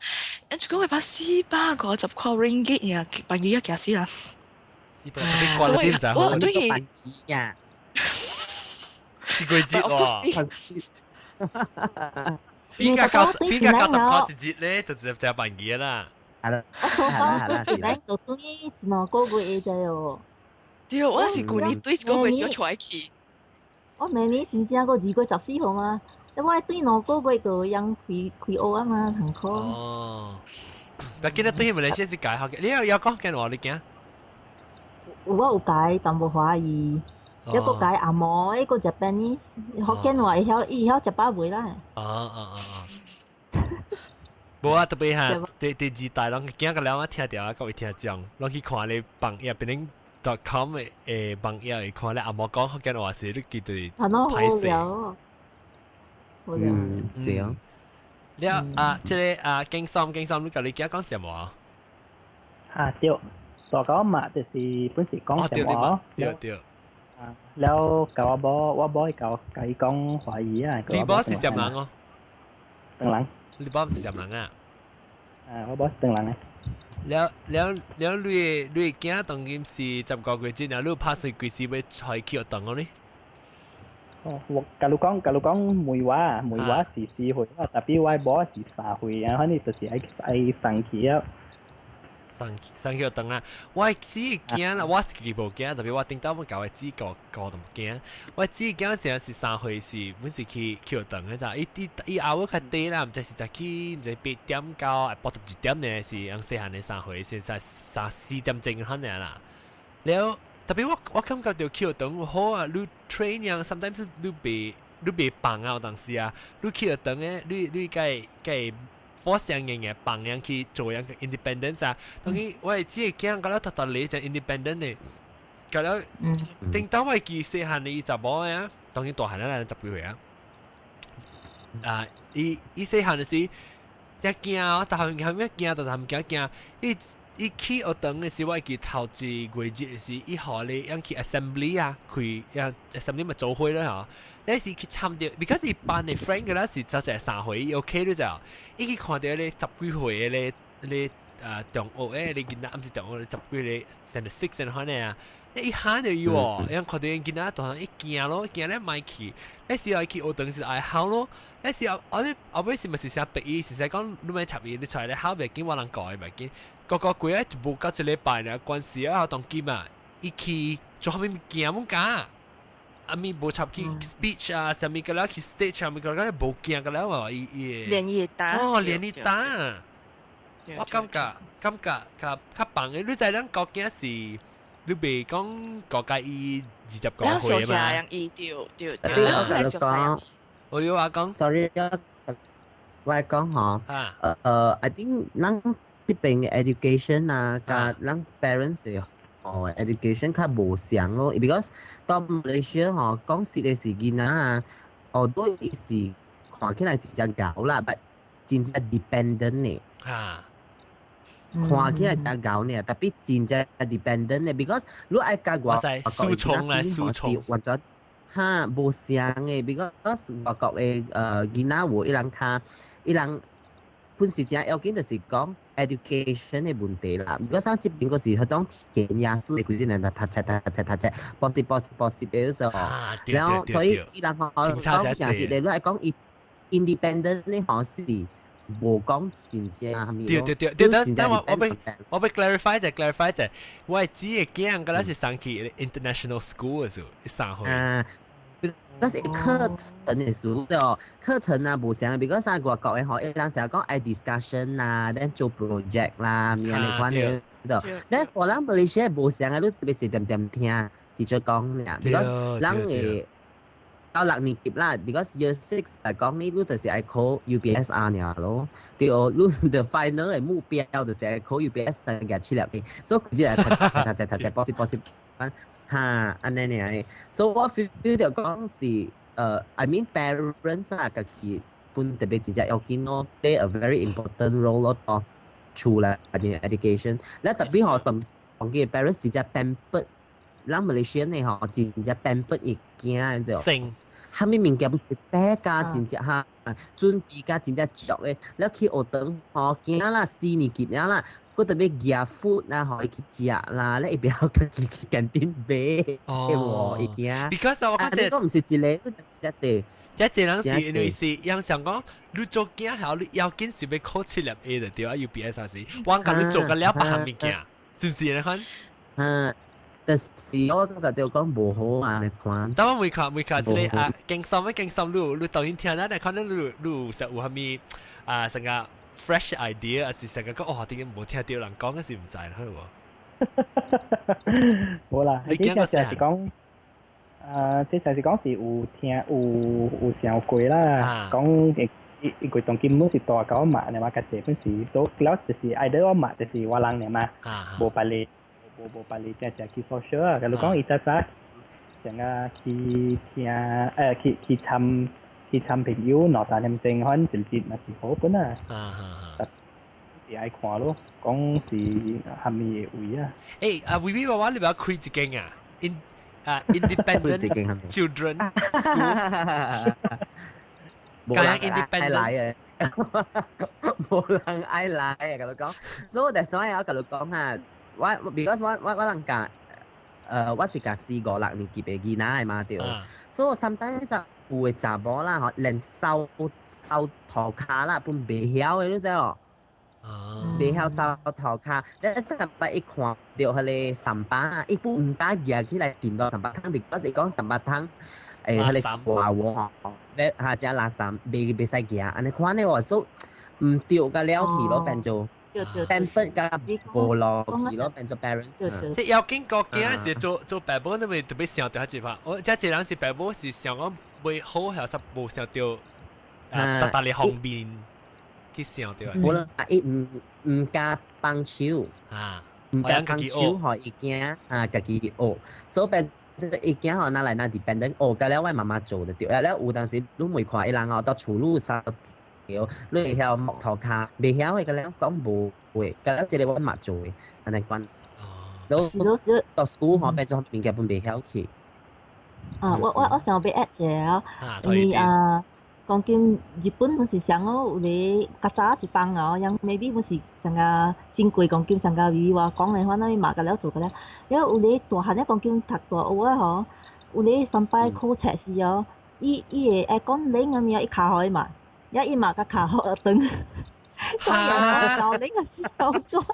Speaker 2: 一講佢把450塊 ringgit 呀，萬幾一件死啦。
Speaker 1: 所以
Speaker 2: 我對
Speaker 3: 呀，
Speaker 1: 是幾節喎？邊個九邊個90塊一節咧，就直接就萬幾啦。
Speaker 3: 係啦，
Speaker 4: 我講講對就等於1、2個月就哦。
Speaker 2: 對，我是舊年對1個月小出去。
Speaker 4: 我明年真正個2月14號嘛。我對2個月就用開開學啊嘛，上課。
Speaker 1: 哦，但今日對馬來西亞是解學嘅，你有有講福建話你驚？
Speaker 4: 有我有解，但無華語。一個解紅毛，一個 Japanese，福建話會曉，伊會曉食飽未啦。
Speaker 1: 哦哦哦哦。無啊，特別哈，第第二代攏驚個了，我聽著啊，各位聽眾，攏去看咧網頁，變成 .com 的誒網頁，會看咧紅毛講福建話時，你記得歹勢。
Speaker 3: 嗯，是啊。
Speaker 1: 了啊，這個啊，景森景森，你共你囝講什麼啊？
Speaker 5: 啊對，大狗嘛就是本是講什麼？
Speaker 1: 對對。
Speaker 5: 啊，了共我某，我某會共共伊講華語啊。
Speaker 1: 你某是啥人哦？
Speaker 5: 唐人。
Speaker 1: 你某是啥人啊？
Speaker 5: 啊，我某是唐人啊。
Speaker 1: 了了了，你你囝當今是15個月之後，你拍算幾時欲帶去學堂呢？
Speaker 5: 哦，我假如講梅話，梅話是4歲啦，tapi 我某是3歲啊，反正就是愛愛送去啊。
Speaker 1: 送送去學堂啊！我姊囝啦，我是家己無驚，特別我頂到我教我姊個個都毋驚。我姊囝時是3歲時，本是去學堂嘅咋，伊伊伊後尾較低啦，毋知是早起，毋知8點到下晡11點呢，是用細漢的3歲，是在3、4點鐘可能啦。了特別我感覺到去學堂好啊，你 train 樣，sometimes 你袂放啊，有當時啊，你去學堂嘅，你該該 force 樣嘢放樣去做樣 independence 啊。當然我係只係驚覺得特特你就 independent 嘅，覺得頂到我記細漢的查某啊，當然大漢啦，10幾歲啊。啊，伊細漢就是一驚，但係後尾驚，但係毋驚驚。伊伊去學堂嘅時，我記頭一個月嘅時，伊予你樣去 assembly 啊，開樣 assembly 咪做會啦嚇。你是去參著，because 伊班的 friend 嘅啦是就係3歲，OK 你就，伊去看到咧十幾歲嘅咧咧啊中學誒，你囡仔毋是中學，十幾咧 standard six 嘅款啊，伊嚇到伊喎，伊看到𪜶囡仔大漢，伊驚咯，驚咧莫去，你時愛去學堂是愛哭咯，你時候我咧後尾是咪是啥逼伊，是使講你莫插伊，你出來咧哭袂緊，我人教伊袂緊，個個幾個就無夠一禮拜呢，關事啊，當今啊，伊去做啥物物件毋敢。阿咪無插去 speech 啊，啥物個了去 stage 啥物個了，無驚個了喎，伊伊。
Speaker 2: 連伊打。
Speaker 1: 哦，連伊打。我感覺較較棒嘅，你知咱國家是，你袂講國家伊20個歲嘛？
Speaker 2: 伊對對對。
Speaker 3: 我同你講，
Speaker 1: 我有話講。
Speaker 3: Sorry 啊，我講嗬，I think 咱這邊嘅 education 啊，佮咱 parents 嘅哦，education 較無相咯，because 到 Malaysia 吼，講實的是囡仔啊，哦，都伊是看起來真正𠢕啦，but 真正 dependent 呢。看起來真𠢕呢，tapi 真正 dependent 呢，because 你愛教外
Speaker 1: 國輸從來輸從，
Speaker 3: 或者哈無相的，because 外國的囡仔有伊人較伊人本是真要緊，就是講 education 的問題啦。如果咱這邊個是彼種填鴨式的，規陣人讀冊讀冊讀冊，補習補習補習的做，然後所以伊人吼講誠實的，你愛講伊 independent 的吼是無講真正啥物。
Speaker 1: 對對對對，等等我欲 clarify 者 clarify 者，我係指的囝，敢若是送去 international school 的時候，3歲。
Speaker 3: 啊。嗰是課程的書哦，課程啊無相，比如講外國的吼，伊人成日講愛 discussion 啦，then 做 project 啦，物仔款的就，then for 咱馬來西亞無相啊，你特別一點點聽 teacher 講爾，because 咱會到6年級啦，because year six 來講你你就是愛考 UPSR 爾咯，對哦，你的 final 的目標就是愛考 UPSR 夾7粒 A，所以佢只係讀讀冊讀冊補習補習，哈，按呢爾，所以我 feel 著講是，I mean parents 啊，家己本特別真正要緊咯，play a very important role 咯，當厝內面 education，你特別吼，當當佢 parents 真正 pamper，咱馬來西亞呢吼，真正 pamper 伊囝就，啥物物件 prepare 甲真正哈，準備甲真正足的，你去學堂吼，囝啦4年級了啦。佮特別夾 food 啦，予伊去食啦，你會曉家己去 canteen 買哦，伊驚。
Speaker 1: Because 我覺得
Speaker 3: 都毋是一個，一隻。
Speaker 1: 這這人是因為是人想講，你做囝後你要緊是欲考7粒 A 就對啊，UPSR 是，我共你做個了別項物件，是毋是你看？
Speaker 3: 嗯，但是我感覺就講無好啊，你看。
Speaker 1: 但我每看每看這個啊，經心的經心，你當然聽啦，但可能你有有啥物啊，成個 fresh idea，還是成個講哦，點解無聽到人講，是毋知好無？
Speaker 5: 無啦，你這就是講，這就是講是有聽有想過啦，講伊伊個當今攏是大甲我罵爾嘛，較濟本是都了就是愛得我罵就是我人爾嘛，無別個無別個正正去 social 啊，假如講伊早早成個去聽去參朋友2、3點鐘，反正一日嘛是好本啊。是愛看咯，講是蝦米的位啊？
Speaker 1: 欸，啊，微微娃娃，你欲開一間啊？In 啊，independent children school，
Speaker 3: 無人愛來的，無人愛來的，共你講。所以我就所以我共你講啊，我 because 我人教我是甲四五六年級的囡仔的嘛對。所以 sometimes 有的查某啦吼，連掃掃塗跤啦，本袂曉的，你知無？袂曉掃塗跤，你上擺一看到彼個三板，伊本毋敢舉起來掂到三板湯，because 伊講三板湯，彼個大鑊吼，嚇真垃圾，袂使行，按呢款的喎，所以毋對甲了去咯，變做變本甲無落去咯，變做 parents。
Speaker 1: 即要緊個囝是做做爸母，你咪特別想著一拍。我這一人是爸母是想講袂好，還是無想著啊，逐逐個方面去想著。
Speaker 3: 無啦，伊毋敢幫手，毋敢幫手，予伊驚啊，家己學，所以變做伊驚吼，若來若 dependent 學甲了，我媽媽做就對了。了有當時你袂看伊人吼，到厝裏掃你會曉木塗跤，袂曉的個了講無會，甲了這個我嘛做的，按呢款。都到 school 吼，變做物件本袂曉去。
Speaker 4: 啊，我想欲 add 一下啊，因為啊，講緊日本本是想哦，有咧較早一幫哦，樣 maybe 本是上個真貴講緊上個微微話講的話，那伊嘛甲了做個了。了有咧大漢咧講緊讀大學啊吼，有咧三擺考冊時哦，伊會愛講冷啊物啊，伊卡予伊嘛，也伊嘛共卡予斷。所以啊，老冷啊是手抓。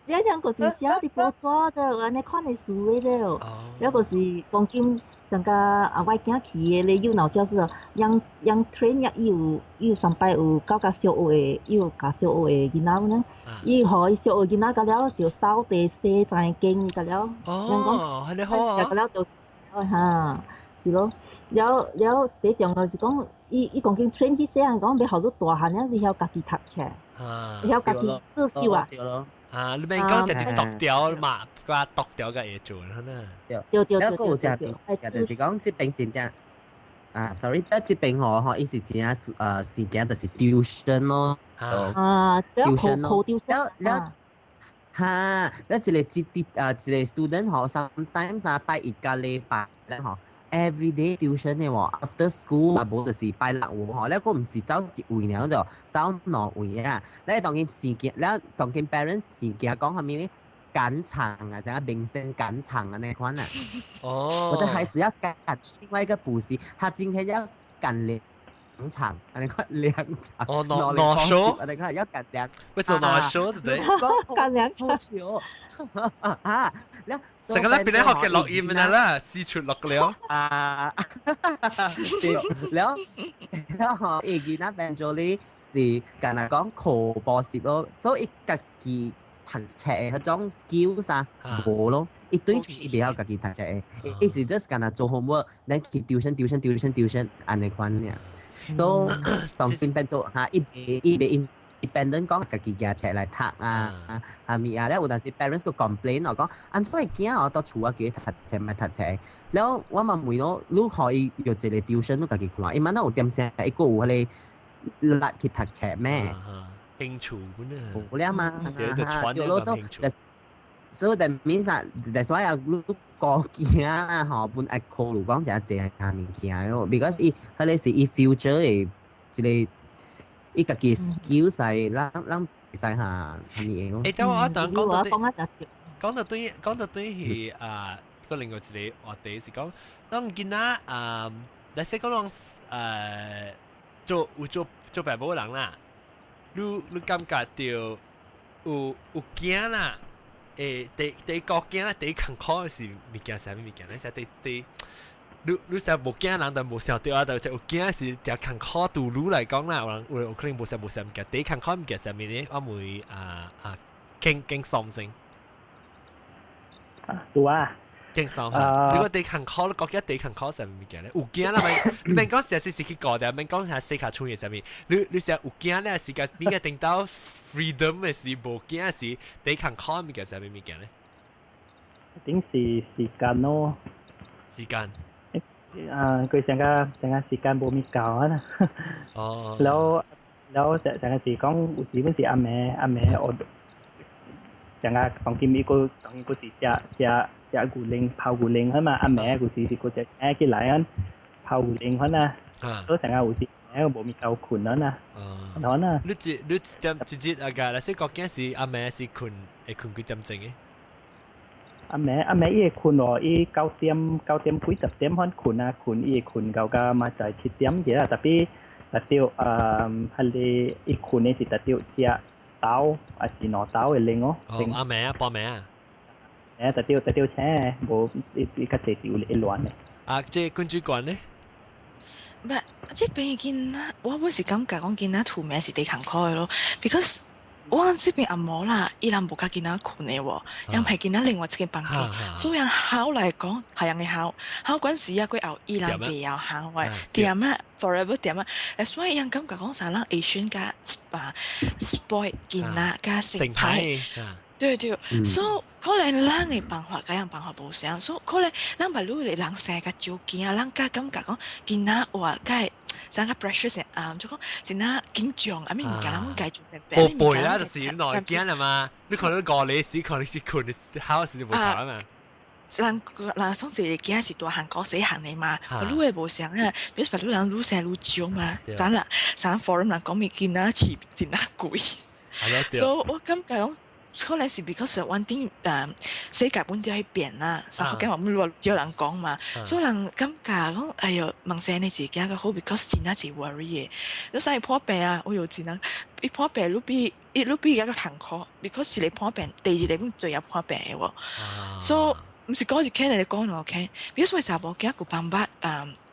Speaker 4: 你兩個是寫佇報紙這按呢款的事的這哦，了個是講緊上個啊，我囝去的咧幼腦教室哦，養養 train 伊有上擺有教甲小學的，伊有教小學的囡仔呢，伊予伊小學囡仔甲了就掃地、洗菜間甲了，
Speaker 1: 哦，按呢好啊，
Speaker 4: 甲了就哈，是咯，了了第重要是講，伊講緊 train 去細漢講欲予你大漢了，你曉家己讀冊，曉家己做手啊。
Speaker 1: 啊，你免講直直讀掉嘛，掛讀掉個會做啦。
Speaker 3: 對，
Speaker 4: 對對
Speaker 3: 對。了，閣有一邊，就是講這邊真正啊，sorry，得這邊吼吼，伊是真正事件就是 tuition 咯。
Speaker 4: 啊
Speaker 3: ，tuition 咯。了了，哈，了一個一啲啊，一個 student 吼，sometimes 啊，拜一個禮拜咧吼，every day tuition 的喎，after school 啊，無就是拜六喎吼，了閣毋是走一位爾就走兩位啊。咧當今事件，了當今 parents 事件講啥物咧？趕場啊，像明星趕場啊那款啊。
Speaker 1: 哦。
Speaker 3: 我的孩子要趕另外一個補習，他今天要趕兩場，你看兩場。
Speaker 1: 哦，兩兩 show。
Speaker 3: 你看要趕兩。
Speaker 1: 會做兩 show 對不對？
Speaker 4: 趕兩場。
Speaker 3: 啊，了。
Speaker 1: 成個咧變咧學嘅錄音啦，四處錄了。
Speaker 3: 啊，對，了了吼，伊囡仔變做咧是敢若講課補習咯，所以家己讀冊的彼種 skills 啊，無咯，伊對伊袂曉家己讀冊的，伊是 just 敢若做 homework，咱去 tuition tuition tuition tuition 按呢款爾，都當變變做哈，伊袂伊袂 independent 講家己舉冊來讀啊啊物啊，了有當時 parents 都 complain 我講，按怎會囝哦到厝啊叫伊讀冊莫讀冊，了我嘛問咯，你予伊約一個 tuition 你家己看，伊嘛哪有點聲，伊閣有彼個力去讀冊咩？
Speaker 1: 興趣本啊，
Speaker 3: 無了嘛，
Speaker 1: 對對，
Speaker 3: 咯，所以 that means 啊，that's why 啊，你個囝啊吼，本愛考慮講誠濟項物件咯，because 伊彼個是伊 future 的一個。伊家己 skill 使，咱咱會使下啥物嘢咯。
Speaker 1: 欸，等我等講到對，講到對，講到對係啊，個另外一個話題是講，咱囡仔啊，來說講攏做有做做爸母人啦，你感覺著有驚啦？第個驚啦，第艱苦的是物件啥物物件？你說第第。你成無驚人，但無想著啊！就有驚是誠艱苦，對你來講啦，有人有可能無想無想物件，第一艱苦物件啥物呢？我問啊啊，輕輕鬆先。
Speaker 5: 啊，對啊。
Speaker 1: 輕鬆哈！你講第艱苦，你覺得第艱苦啥物物件咧？有驚啦，咪免講實是是去過的，免講係洗跤厝嘅啥物。你成有驚咧，是個邊個定到 freedom 的時，無驚時，第艱苦物件啥物物件咧？
Speaker 5: 一定是時間咯。
Speaker 1: 時間。
Speaker 5: 啊，佢成個成個時間無咪夠啊！
Speaker 1: 哦。
Speaker 5: แล้วแล้ว成成個是講有時本是暗暝暗暝我成個當今伊個當今個是食食食牛奶泡牛奶啊嘛，暗暝有時是個食起來啊泡牛奶款啊，所以成個有時無咪夠睏啊呐。哦。啊。
Speaker 1: 你一點一日啊個，若是個囝是暗暝是睏會睏幾點鐘的？
Speaker 5: 阿妹阿妹伊會困哦，伊九點9點幾10點款困啊，困伊會困到到嘛在7點嘅啦，tapi 特著係你伊困的是特著食豆還是兩豆的零哦。
Speaker 1: 哦，阿妹啊，報名啊。
Speaker 5: 誒，特著特著請，無伊伊較濟是有一亂的。
Speaker 1: 啊，這君主管呢？
Speaker 2: 唔係，這邊囡仔，我本是感覺講囡仔吐名是第艱苦的咯，because 我這邊阿嬷啦，伊人無共囡仔睏的喎，因係囡仔另外一間房間，所以考來講係人嘅考，考嗰陣時啊，過後伊人袂曉考嘅，點啊，forever 點啊，所以人感覺講啥人 Asian 加啊 spoil 囡仔加成派。對對，所以可能咱的辦法佮人辦法無相，所以可能咱把女的人生較少驚，咱較感覺講囡仔話較啥較 pressure 是啊，就講真啊緊張，啊咪物件咱家做
Speaker 1: 寶貝啦，就是內驚啦嘛。你可能過你時，可能是困，考時就無查嘛。
Speaker 2: 人人上一個囝是大漢個細漢的嘛，女的無相啊，比如說人愈生愈少嘛，咱啦，啥 forum 人講物囡仔飼真啊貴，所以我感覺講。可能是 because 穩定世界本地喺變啦，所以講我們愈少人講嘛，所以人感覺講哎喲，問生你自己較好，because 真係是 worry 的。你生伊破病啊，哎喲真啊，伊破病愈比伊愈比較艱苦，because 一個破病，第二個本最有破病的喎。所以毋是講一傾你講兩傾，比如說查某囝有辦法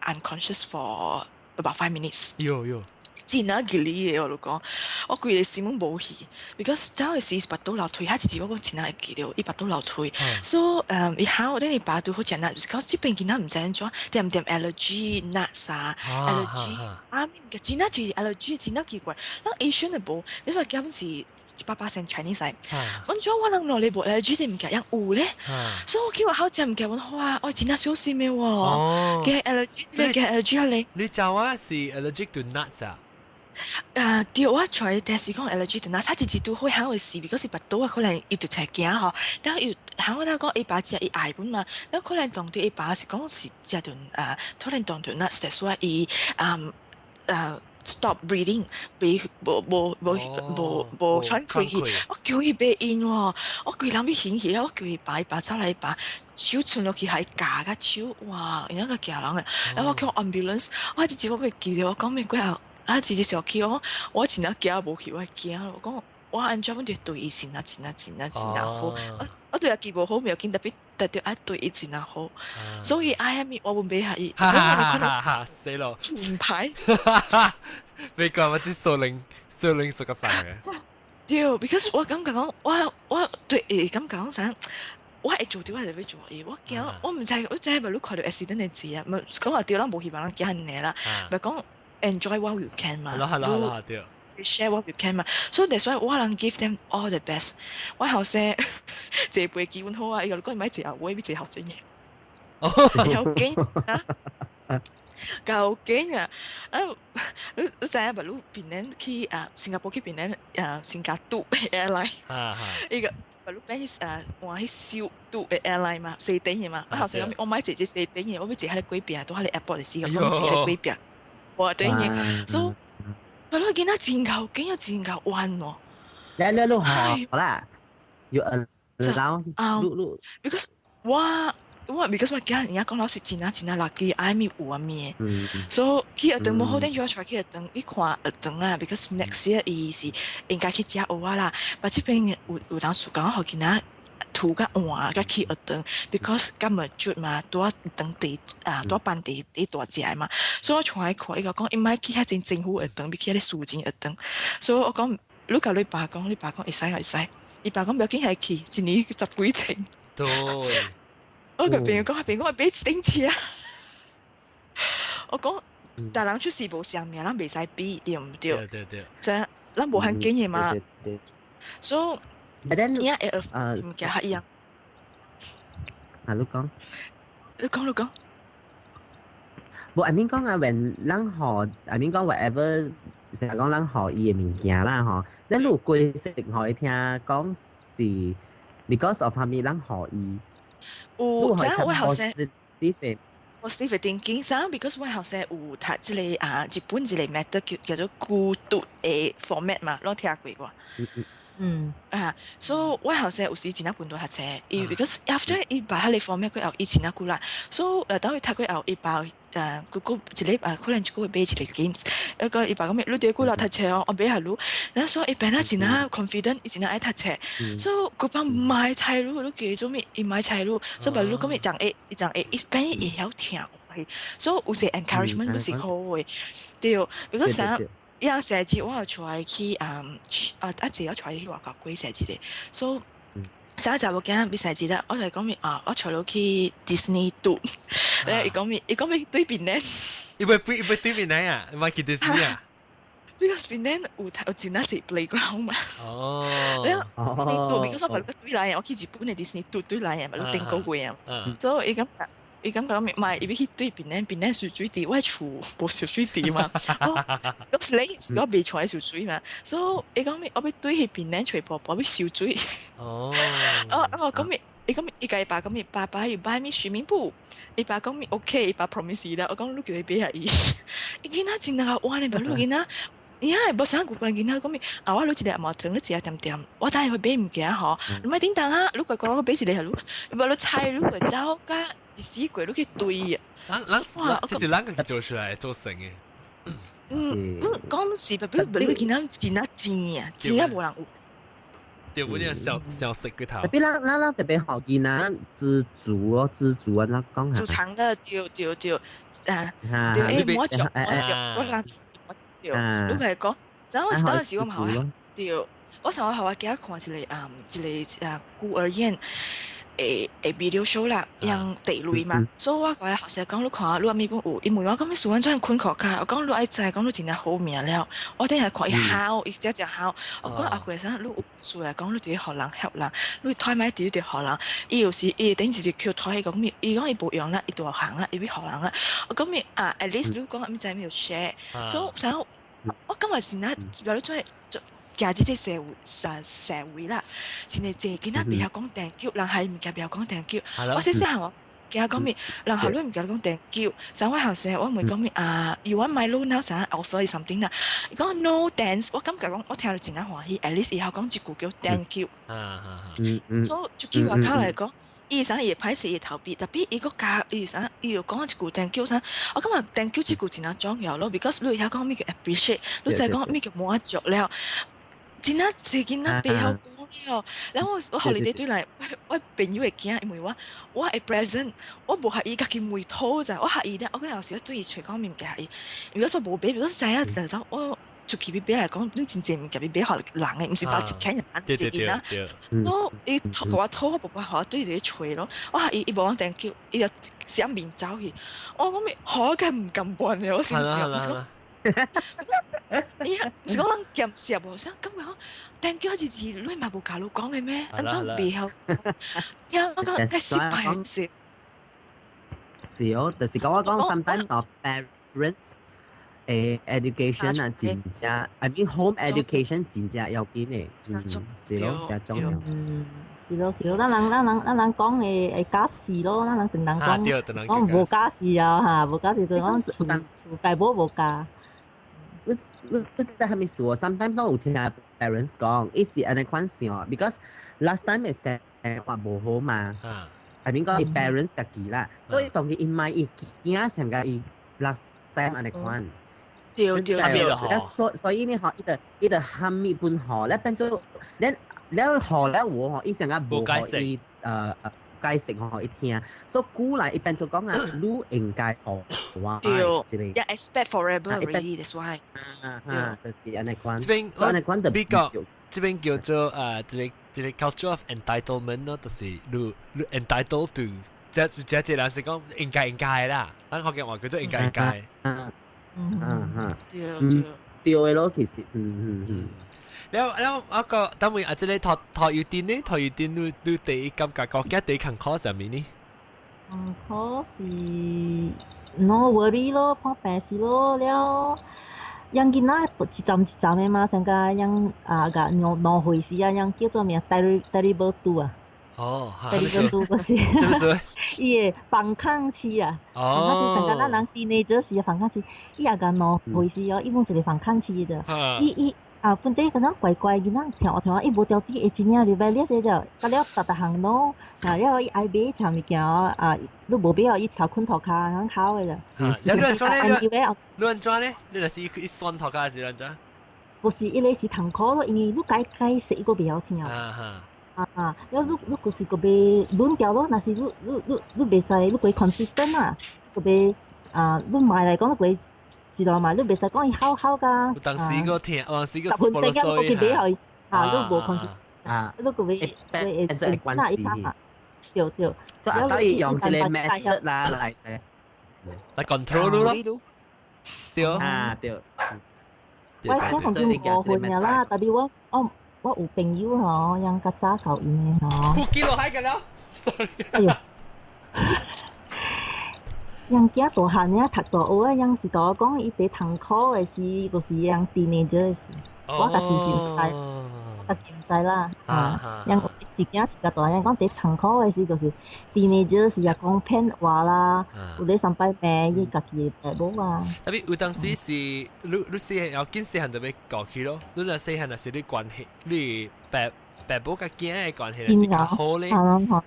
Speaker 2: unconscious for about 5 minutes。
Speaker 1: 有有。
Speaker 2: 真啊吉利的，我就講，我規個心攏無去，because 走的時是腹肚流唾，遐一字我講真啊會記得，伊腹肚流唾，所以伊考等伊爸拄好食那，就是講這邊囡仔毋知按怎，點點 allergy nuts 啊，allergy 啊，物件真啊就是 allergy，真啊奇怪，咱 Asian 的無，你說基本是100% Chinese 來，按怎我人落嚟無 allergy 這物件，樣有咧，所以我去學校食物件，阮好啊，我真啊小心的喎，嘅 allergy，嘅 allergy 啊咧。
Speaker 1: 你就話是 allergic to nuts 啊？
Speaker 2: 啊，對，我揣但是講 allergy to nuts，他一直都會考的時，because 是腹肚啊，可能伊就才驚吼，然後又考我講伊爸食伊愛本嘛，然後可能當對伊爸是講是食頓啊，可能當對 nuts，所以伊啊啊 stop breathing，袂無無無無無喘氣去，我叫伊袂應喎，我規人欲醒起，我叫伊爸，伊爸走來伊爸手伸落去還夾個手，哇，伊那個驚人的，然後我叫 ambulance，我一直我袂記得，我講咩過後。啊！直接小氣我，我真正驚無去，我驚。我講我按怎阮就對伊真啊真啊真啊真啊好。我我對伊記無好，無要緊，特別特別愛對伊真啊好。所以愛啥物我會買下伊。
Speaker 1: 所以我可能死咯。
Speaker 2: 全牌。
Speaker 1: 你講我啲數零數零數個啥嘅？
Speaker 2: 對，because 我感覺講，我我對伊感覺講啥？我會做對，我就欲做伊。我驚，我毋知，我知咪你看到 accident 的字啊，毋講話對，咱無希望人驚呢啦，咪講。enjoy what you can 嘛，
Speaker 1: 係咯係咯係咯對。
Speaker 2: share what you can 嘛，所以 that's why 我人 give them all the best。我後生坐飛機阮好啊，伊個講伊莫坐後尾，欲坐後前嘅。有驚啊！夠驚啊！啊，你你知影無？你檳城去啊，新加坡去檳城啊，新加坡 airline，伊個你變去啊換去首都的 airline 嘛，西頂的嘛。我後生講我莫坐這西頂的，我欲坐彼個隔壁，拄彼個 airport 的時候，我坐彼個隔壁。我對嘅，所以我囡仔真夠驚又真夠冤哦。
Speaker 3: 你你你好啦，要allow
Speaker 2: 啊，because 我我 because 我驚人家講老師真啊真啊 lucky，愛咪有啊咩，所以去學堂無好點，就我帶去學堂，伊看學堂啦，because next year 伊是應該去食蚵仔啦，但這邊有有人說講，予囡仔塗甲換甲去學堂，because 較 mature 嘛，拄仔當地啊，拄仔班地地大隻嘛，所以我帶伊看，伊講伊莫去遐真政府學堂，欲去遐個私人學堂，所以我講，你共你爸講，你爸講會使會使，伊爸講不要緊，還去，一年十幾千。
Speaker 1: 對。
Speaker 2: 我共朋友講，朋友講買一頂車。我講，逐人出世無相命，咱袂使比，對毋對？
Speaker 1: 對對對。
Speaker 2: 這咱無限經驗嘛。所以。
Speaker 3: But then，
Speaker 2: 伊會物件較一樣。
Speaker 3: 啊，你講。
Speaker 2: 你講，你講。
Speaker 3: 無，I mean 講啊，when 咱學，I mean 講 whatever，成日講咱學伊的物件啦，吼，咱有規則予伊聽講是 because of 蝦米咱學伊。
Speaker 2: 有，這我後生。我 positive thinking 啥？because 我後生有讀這個啊，日本一個 method 叫叫做孤獨的 format 嘛，攏聽過無？啊，所以我後生有時真正分到讀冊，伊 because after 伊把彼个 format 過後，伊真正骨力，所以等伊讀過後，伊把佢個一禮拜可能一個月買一個 games，一個伊爸講咩，你佇骨力讀冊哦，我買予你，然後所以伊變啊真正 confident，伊真正愛讀冊，所以佢幫買菜你，你記做咩？伊買菜你，所以把你講咩講會，伊講會，伊變伊會曉聽話，所以有時 encouragement 不是好嘅，對，because 啥？伊樣生日我有帶去啊啊姐我帶去外國過生日的，所以上一集我驚欲生日啦，我就講咩啊，我帶你去 Disney 度，然後伊講咩，伊講咩對面咧，
Speaker 1: 伊欲對面來啊？伊欲去 Disney 啊？
Speaker 2: Because 邊咧有真係是 playground 嘛。然後 Disney 度，because 我把對來，我去日本的 Disney 度對來嘛，你頂個月啊，所以伊感覺。伊感覺咩？唔係，伊欲去對邊咧，邊咧游水池，我厝無游水池嘛。咁是你我未出來游水嘛，所以伊講咩？我欲對彼邊咧揣婆婆欲游水。哦，我講咩？伊講伊共伊爸講咩？爸爸 you buy me swimming pool。伊爸講咩？OK，伊爸 promise 啦。我講你叫伊買下伊。伊囡仔真係玩呢，爸你囡仔。伊仔無啥古怪囡仔講咩？啊，我攞一個毛糖，你食點點，我等下會買物件吼。你莫叮當啊！你乖乖我買一個予你，無你猜你會走甲一死過你去對啊！
Speaker 1: 咱咱這是咱家己做出來做成的。
Speaker 2: 嗯，講講是，不不，你囡仔真啊賤啊，賤啊無人有。
Speaker 1: 對，我呢小小食個頭。
Speaker 3: 特別咱咱咱特別好囡仔知足哦，知足啊，咱講下。
Speaker 2: 儲藏的，對對對，啊，對，欸，莫食莫食，我人對，你係講，然後我當時我嘛好對，我上回予我囝看一個啊，一個啊孤兒院。誒 video show 啦，用地雷嘛，所以我共學生講，你看你阿咪本有，伊問我講咩事，阮怎困課卡，我講你愛知，講你真正好命了，我頂下看伊哭，伊只只哭，我講阿貴生，你有事來講，你佇咧予人翕人，你推麥佇咧予人，伊有時伊會頂直直叫推講咩，伊講伊無用啦，伊大行啦，伊欲予人啦，我講咩啊，at least 你講毋知咩 share，所以想我感覺是那，比如做做。行這個社會社會啦，真係濟囡仔袂曉講 thank you，人還物件袂曉講 thank you。我細細漢我驚講咩，人後你毋驚講 thank you。像我後生我問講咩啊，you want Milo now 啥 offer something 啦？伊講 no thanks，我感覺講我聽到真正歡喜，at least 伊曉講一句叫 thank you。所以就句話口來講。伊啥伊會歹勢伊頭皮，特別伊閣加伊啥，伊又講一句 thank you 啥，我感覺 thank you 這句真正重要咯，because 你會曉講咩叫 appreciate，你知講咩叫滿足了。真正濟囡仔袂曉講了，然後我 holiday 對來，我朋友會驚，因為我我會 present，我無予伊家己問討者，我予伊咧，我講有時對伊揣講物件伊，如果說無買，比如說知影就走我出去欲買來講，你真濟物件欲買予人的，毋是包一千人一囡仔，所以伊討共我討，我無辦法對伊咧揣咯，我予伊伊無講 thank you，伊就閃面走去，我講咩，好個毋甘願的，我心情。伊毋是講人鹹濕無？想感覺講 thank you 一字，你嘛無共你講的咩？按怎袂曉？呀，我講該失敗是。
Speaker 3: 是哦，就是講我講 sometimes our parents 誒 education 啊，真正，I mean home education 真正要緊的，嗯，是咯，真重要。
Speaker 4: 嗯，是咯是咯，咱人講會會假事咯，咱人同人講講無假事啊嚇，無假事就講厝厝大某無教。
Speaker 3: 你你你知係咪數？Sometimes 我有聽 parents 講，伊是按呢款想，because last time 嘅生活無好嘛。I mean 講伊 parents 家己啦，所以當佢伊買伊囝成個伊 last time 按呢款。
Speaker 2: 對對對。
Speaker 3: 所以呢，嗬，伊就喊物本學咧，變做咧了學了我嗬，伊成個無予伊解釋予伊聽，所以古來伊變做講啊，你應該學我。
Speaker 2: 對，yeah expect forever already that's why。
Speaker 3: 啊啊，就是按呢款。
Speaker 1: 這邊
Speaker 3: 按呢款就
Speaker 1: 比較，這邊叫做這個 culture of entitlement 咯，就是你 entitled to，這人是講應該應該啦，咱福建話叫做應該應該。
Speaker 3: 嗯嗯嗯，
Speaker 2: 對對。
Speaker 3: 對的咯，其實，嗯嗯嗯。
Speaker 1: 了了，我個等會啊，這個托育店呢，托育店你第一感覺國家第一艱苦啥物呢？
Speaker 4: 艱苦是 no worry 咯，看病時咯了。養囡仔一站一站的嘛，像個養啊個兩歲時啊，養叫做咩？Terrible two 啊。
Speaker 1: 哦
Speaker 4: ，terrible two 嗰是。
Speaker 1: 這個是。
Speaker 4: 伊會反抗期啊。哦。像個咱人 teenager 時反抗期，伊也個兩歲時哦，伊講一個反抗期啫。伊伊。啊，本地咁樣怪怪囡仔聽我聽我，伊無條啲會真正 rebellious 就，到了逐逐項攏，啊，了伊愛買啥物件啊，你無買哦，伊頭睏塗跤咁哭的啦。
Speaker 1: 啊，你按怎咧？你按怎咧？你就是伊酸塗跤是按怎？
Speaker 4: 不是，伊個是痛苦咯，因為你解解釋伊個袂曉聽。啊，了你你就是個袂亂掉咯，若是你你你你袂使，你過 consistent 啊，個袂啊，你買來講你過一路買，你袂使講伊好好噶。
Speaker 1: 當時個聽，當時個
Speaker 4: 十分鐘啊，你過去買予伊，啊，你無 consistent
Speaker 3: 啊，
Speaker 4: 你個袂會
Speaker 3: 會
Speaker 4: 關係。對對。
Speaker 3: 所以可以用這個 method 啦來
Speaker 1: 來 control 咯。對。
Speaker 3: 啊對。
Speaker 4: 我想講就無分啦，特別我我。我有朋友吼，人較早教𪜶的吼。
Speaker 1: 有記錄喺個了，sorry。
Speaker 4: 哎喲，人囝大漢爾讀大學啊，人是甲我講，伊佇痛苦的時，就是人 teenager 的時，我家己是毋知，我家己毋知啦。啊，人是囝是較大，人講佇痛苦的時，就是 teenager 時也講騙話啦，有咧上擺罵伊家己的爸母啊。
Speaker 1: 特別有當時是你你細漢要緊細漢就欲過去咯，你若細漢若是你關係，你爸爸母佮囝的關係若是較好咧，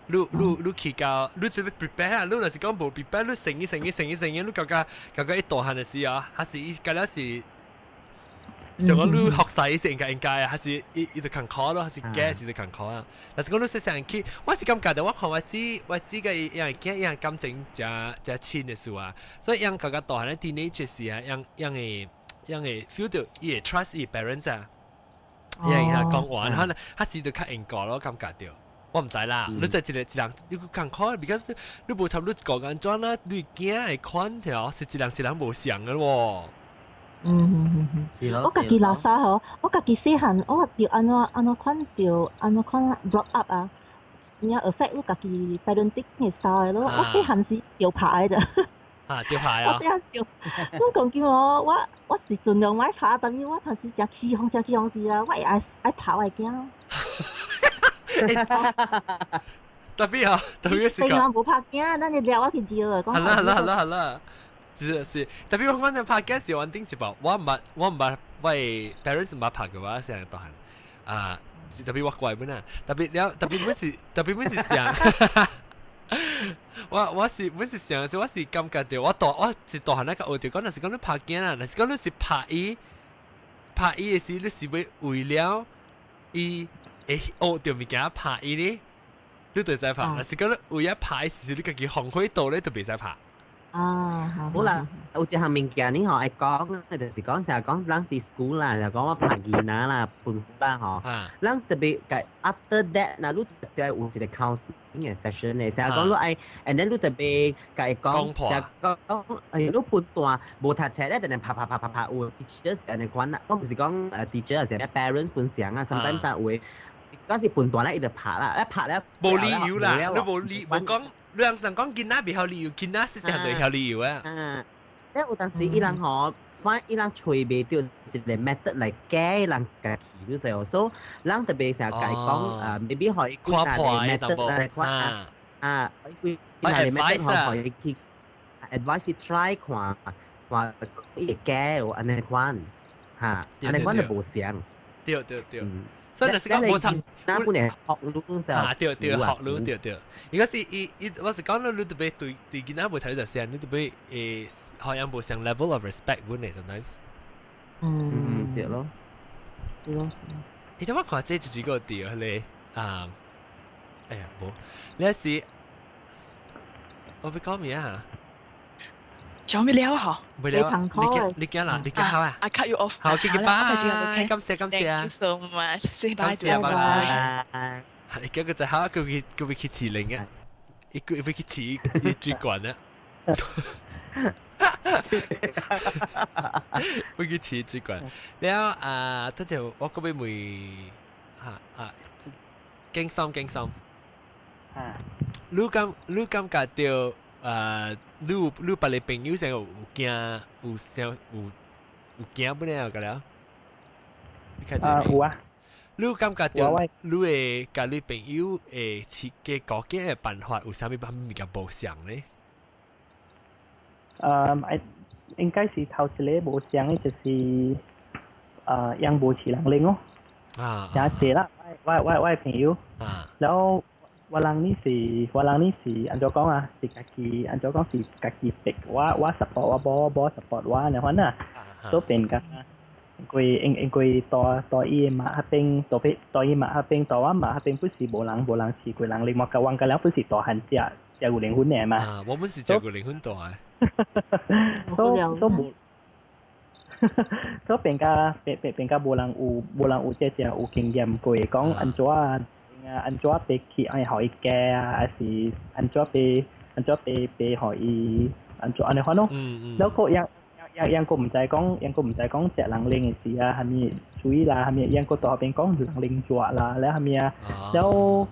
Speaker 1: 你你你去到你就欲 prepare 啊，你若是講無 prepare，你成意成意成意成意，你感覺感覺伊大漢的時啊，還是伊感覺是。像講你學習是應該應該啊，還是伊伊就艱苦咯，還是假是就艱苦啊？但是講你細細去，我是感覺到我看我姊我姊個伊樣囝樣感情誠誠親的事啊，所以樣感覺大漢咧 teenage 時啊，樣樣會樣會 feel 到伊會 trust 伊 parents 啊，樣會講話，可能他是就較應該咯，感覺到。我毋知啦，你就一個一人，你艱苦，because 你無插你講安怎啦，你囝會款條是一人一人無相的喎。
Speaker 4: 嗯，我家己垃圾吼，我家己細漢，我著按怎按怎款著按怎款 brought up 啊，真正 affect 我家己 parenting 的 style 的咯。我細漢時著拍的咋。
Speaker 1: 啊，著拍啊！
Speaker 4: 我細漢著，我講叫我我我是盡量莫拍，但是我當時誠起哄，誠起哄時啊，我會愛愛拍我的囝。
Speaker 1: 特別啊，特別是
Speaker 4: 細漢無拍囝，咱就掠我去招啊。
Speaker 1: 好啦好啦好啦好啦。是是，特別我講陣拍囝時，我頂一部，我毋捌我毋捌，我 parents 毋捌拍過我，成日大漢啊，特別我乖本啊，特別了，特別本是特別本是想，我我是本是想是我是感覺到我大我是大漢那個學著講，若是講你拍囝啊，若是講你是拍伊拍伊的時，你是欲為了伊會學著物件拍伊呢？你就會使拍，若是講你為了拍伊時，你家己防火度咧就袂使拍。
Speaker 4: 啊，
Speaker 3: 好啦，有一項物件你吼愛講，就是講成日講咱佇 school 啦，就講我拍囡仔啦，分班吼，咱特別個 after that 若你特別有一個 counseling 嘅 session 嘅，成日講你愛，and then 你特別共伊講，成日講，哎，你不斷無讀冊咧，定定拍拍拍拍拍，有 teachers 按呢款啦，我毋是講teacher 是 parents 本相啊，sometimes 有的，嗰時分段咧伊就拍啦，一拍咧
Speaker 1: 無理由啦，你無理無講。你人講囡仔袂曉理由，囡仔是啥就曉理由啊？
Speaker 3: 嗯，因有當時伊人吼，find 伊人揣袂著一個 method 來教人家己，你知無？所以人特別成日共伊講，maybe 予伊幾若個 method 來看啊，啊，幾若個 method 予伊去 advice 去 try 看，看伊會教按呢款，哈，按呢款就無相。
Speaker 1: 對對對。所以就是講無差，
Speaker 3: 那本來學攏就
Speaker 1: 啊對對學攏對對。而家是伊伊，我是講你你特別對對囡仔無差就先，你特別會好像無相 level of respect 本嚟 sometimes。
Speaker 3: 嗯，對咯。
Speaker 4: 是咯是咯。
Speaker 1: 你睇我看這一個對咧啊，哎呀無，你是我欲講咩啊？
Speaker 2: 仲未了嗬？
Speaker 1: 未了，你驚你驚啦？你驚好啊
Speaker 2: ？I cut you off。
Speaker 1: 好，記記拜，感謝感謝啊。
Speaker 2: Thank you so much。say bye。
Speaker 1: 感謝，拜拜。你叫個仔好，佢會佢會去飼靈嘅，伊佢會去飼伊主管啊。會去飼主管。了啊，等陣我嗰邊問嚇啊，驚心驚心。你感你感覺到？你有你別個朋友先有驚有想有有驚不了個了？你看
Speaker 5: 啊有啊。
Speaker 1: 你感覺到你會佮你朋友會設計顧囝的辦法有啥物物件無相咧？
Speaker 5: 應該是頭一個無相的，就是樣無飼人奶哦。誠濟啦，我朋友。然後我人呢是按怎講啊？是家己按怎講是家己逼我 support 我無 support 我那款啊，所以變甲因為大伊媽彼邊大大伊媽彼邊大我媽彼邊不是無人飼過人奶，我甲阮甲了不是大漢食食牛奶粉的嘛。
Speaker 1: 啊，我們是食牛奶粉大的。
Speaker 5: 所以無。所以變甲無人有這隻有經驗過，講按怎啊按怎爬去愛予伊加啊，還是按怎爬予伊按怎按呢款咯。然後閣樣閣毋知講，樣閣毋知講食人奶的事啊，啥物水啦，啥物樣閣大邊講人奶蛇啦，了啥物啊，了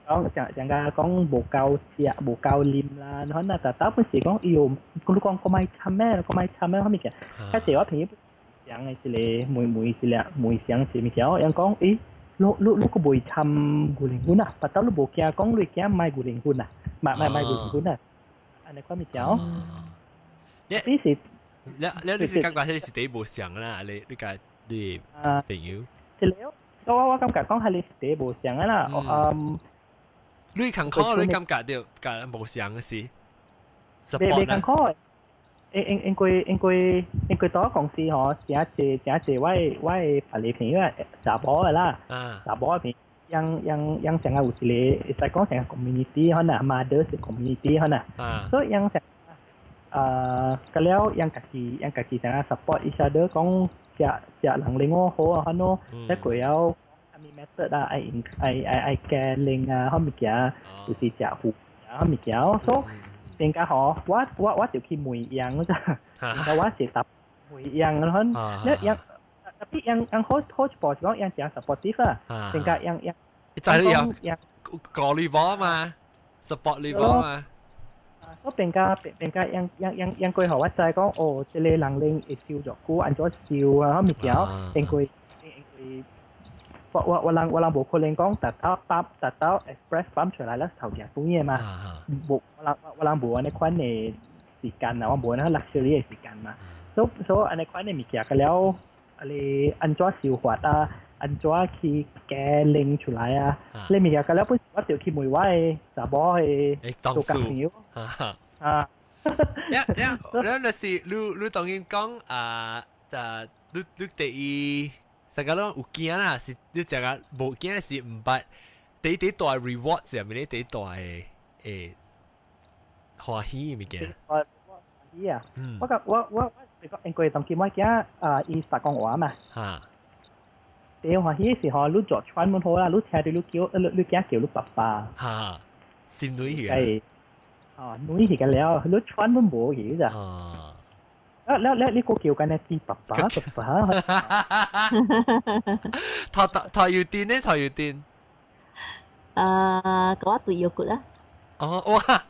Speaker 5: 講講講甲講無夠食，無夠啉啦，你看那逐逐本是講，哎喲，你講閣莫參咩，閣莫參咩，啥物件？較濟我朋友講的一個妹妹一個妹上一物件，𪜶講，欸，你閣袂參牛奶粉啊？腹肚你無驚講你驚買牛奶粉啊？買牛奶粉啊？按呢款物件哦。
Speaker 1: 你
Speaker 5: 是
Speaker 1: 你是感覺彼是第一無相啦？你共你朋友？
Speaker 5: 是了，我感覺講係你是第一無相啦。嗯。
Speaker 1: 你艱苦，你感覺著共無相的是？
Speaker 5: 袂艱苦，因為到公司吼，誠濟誠濟我的別个朋友查某的啦，查某的朋友，𪜶成個有一個會使講成個 community 可能 mother 是 community 可能，所以𪜶成啊，個了𪜶家己成個 support each other 講食食人奶好啊，可能，一過了啥物 method 啊，愛愛愛愛加奶啊，彼物件就是食糊啊，彼物件，所以變甲吼，我就去問𪜶咋，我是答問𪜶可能，你𪜶 tapi 樣好好一步是講樣誠 supportive 啊，變甲樣樣，
Speaker 1: 就係樣顧你波嘛，support 你波嘛。
Speaker 5: 我變甲樣過予我知講，哦，這个人奶會燒偌久，按怎燒啊，彼物件，因為我人無可能講達到泵達到 express 泵出來了頭行轉的嘛，無我人無按呢款的時間啊，我無按呢 luxury 的時間嘛，所以按呢款的物件個了，啊你按怎燒法啊，按怎去加奶出來啊，你物件個了本我就去問我的查某的做朋友啊。
Speaker 1: 呀呀，你是你當然講啊，就你第一。大家攏有驚啦，是你食個無驚是毋捌。第一大 reward 是啥物咧？第一大的歡喜的物件。
Speaker 5: 歡喜啊！我覺我因為當今我囝啊，伊實講話嘛。第一歡喜是吼，你做傳門好啦，你聽著你叫你囝叫你爸爸。
Speaker 1: 哈，心女去。
Speaker 5: 係。哦，女去個了，你傳門無去咋？啊，了你閣叫緊呢啲爸爸爸爸。
Speaker 1: 頭頭要電呢？頭要電。
Speaker 4: 啊，嗰對腰骨啊。
Speaker 1: 哦，哇！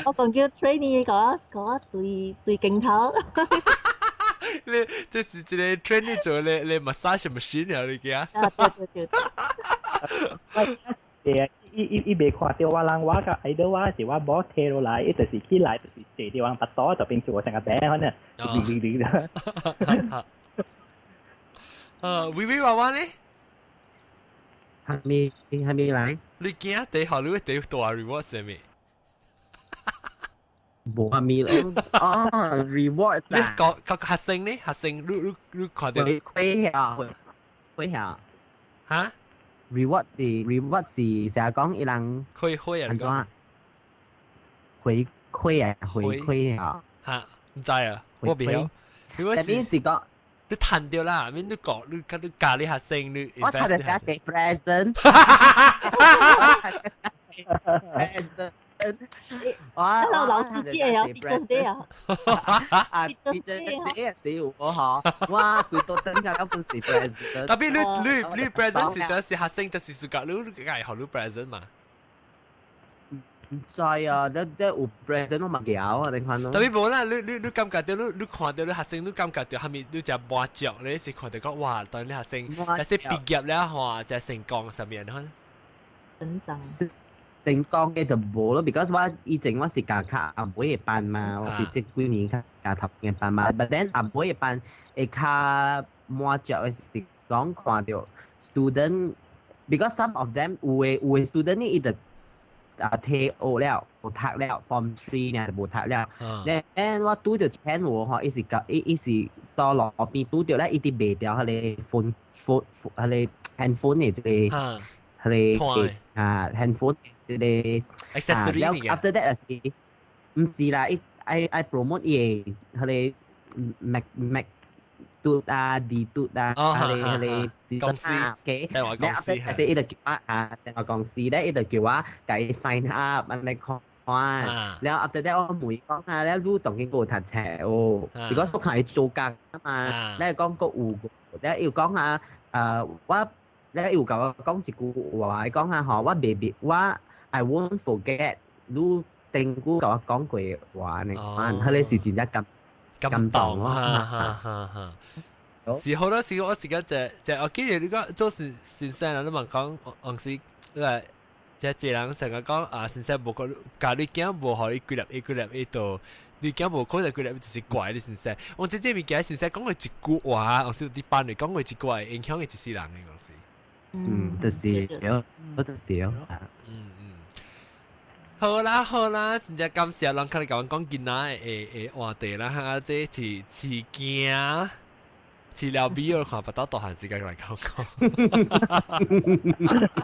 Speaker 4: 我講叫 training 嗰對鏡頭。
Speaker 1: 你這是一個 training 做你 massage machine 啊？你記啊？
Speaker 4: 啊，對對對。
Speaker 5: 對啊，伊袂看著我人，我共愛到我是我某提落來，伊就是起來就是坐佇我腹肚就變做成個餅可能，滴滴滴的。
Speaker 1: 微微娃娃呢？
Speaker 3: 還未來？
Speaker 1: 你驚第學你第大 reward 係咩？
Speaker 3: 無蝦米咯，哦，reward
Speaker 1: 你講講學生呢？學生你看著
Speaker 3: 回饋啊，回饋啊，
Speaker 1: 嚇
Speaker 3: ？reward 是 reward 是成日講伊人
Speaker 1: 開開啊，
Speaker 3: 按怎？回饋啊，回饋啊，
Speaker 1: 嚇？毋知啊，我袂曉。
Speaker 3: 特別是講
Speaker 1: 你趁著啦，免你講你你教你學生你。
Speaker 3: 我睇著寫 present。present。
Speaker 4: 哇！老師節啊，teacher day 啊，
Speaker 3: 啊，teacher day 是有嗬，哇，佢都等下本是 present。
Speaker 1: Tapi 你 present 是得是學生，就是暑假你梗係學你 present 嘛？
Speaker 3: 毋知啊，你有 present 我嘛曉啊，你看咯。
Speaker 1: Tapi 無啦，你感覺著你看著你學生，你感覺著蝦米？你誠滿足，你是看著講哇，當你學生，但是畢業了吼，誠成功啥物你看？
Speaker 4: 成長。
Speaker 3: 成功嘅就無咯，because 我以前我是教較後尾嘅班嘛，我是這幾年較教頭嘅班嘛，but then 後尾嘅班會較滿足嘅是講看到 student，because some of them 有嘅 student 呢，伊就啊退學了，無讀了，form three 呢就無讀了。then 我拄著一天喎吼，伊是甲伊伊是到路邊拄著咧，伊佇賣掉彼个 phone 彼个 handphone 嘅這个彼个啊 handphone 這个
Speaker 1: 啊，
Speaker 3: 了 after that 是毋是啦？伊愛愛 promote 伊个彼个 Mac Mac 嘟啊，D 嘟啊，彼个
Speaker 1: 彼個公司
Speaker 3: ，OK，
Speaker 1: 電話公司，
Speaker 3: 係伊就叫我啊，電話公司咧，伊就叫我共伊 sign up 按呢款。了 after that 我問伊講啊，了你當今閣有讀冊哦？如果我看伊做工啊嘛，咧講閣有，了伊又講啊，我咧伊有共我講一句話，伊講啊吼，我袂袂，我 I won't forget 你頂久共我講過話呢款，彼个是真正感
Speaker 1: 感動咯，哈哈哈哈。是好多時我時間就就我記得你講做先先生啊，你問講往時你這這人成日講啊，先生無個教你囝無予伊幾粒 A 幾粒 A 度，你囝無考就幾粒就是怪你先生。我這這物件先生講過一句話，我是佇班裡講過一句話，影響伊一世人的講是。
Speaker 3: 嗯，就是有，就是有。
Speaker 1: 嗯嗯。好啦好啦，真正感謝人看你共阮講囡仔的的話題啦，哈，這是飼驚。飼了尾我看腹肚大漢時間來講講。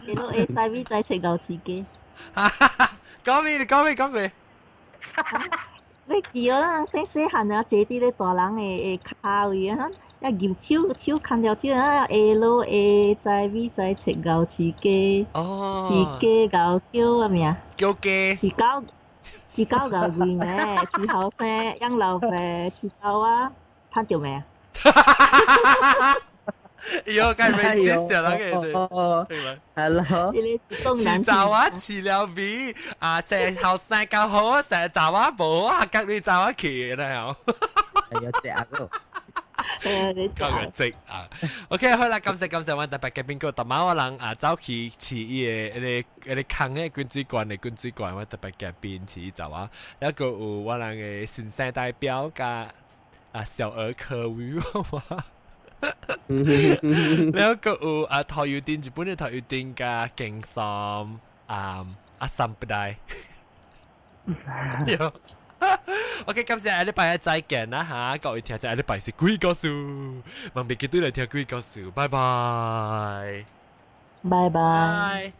Speaker 4: 你都 A 仔 V 仔切牛飼雞。
Speaker 1: 講咩？你講咩？講過。
Speaker 4: 你記啦，細細漢啊，坐佇咧大人的跤位啊，一入手手牽條手啊，A 老 A 仔 V 仔切牛飼雞。
Speaker 1: 哦。
Speaker 4: 飼雞牛叫啊咩？
Speaker 1: 叫雞。
Speaker 4: 飼狗飼狗牛餵呢，飼後生養老爸，飼狗啊，趁著未啊？
Speaker 1: 喲，該 racist 啦，個對嘛
Speaker 3: ？Hello，
Speaker 1: 飼查某飼了尾啊，成後生較好，成查某無啊，隔你查某去啦，
Speaker 3: 係有隻啊個。
Speaker 1: 講個直啊，OK，好啦，感謝感謝，阮特別嘉賓閣逐擺我人啊走去飼伊的彼个彼个空的滾水罐的滾水罐，阮特別嘉賓飼查某，抑閣有阮人的先生代表佮啊小兒科วิ嘛，了閣有啊拖油釘，日本的拖油釘佮健三啊阿三不帶，對。OK，感謝下禮拜一再見啦嚇，各位聽眾，下禮拜是鬼故事，望別記得來聽鬼故事，拜拜，
Speaker 4: 拜拜。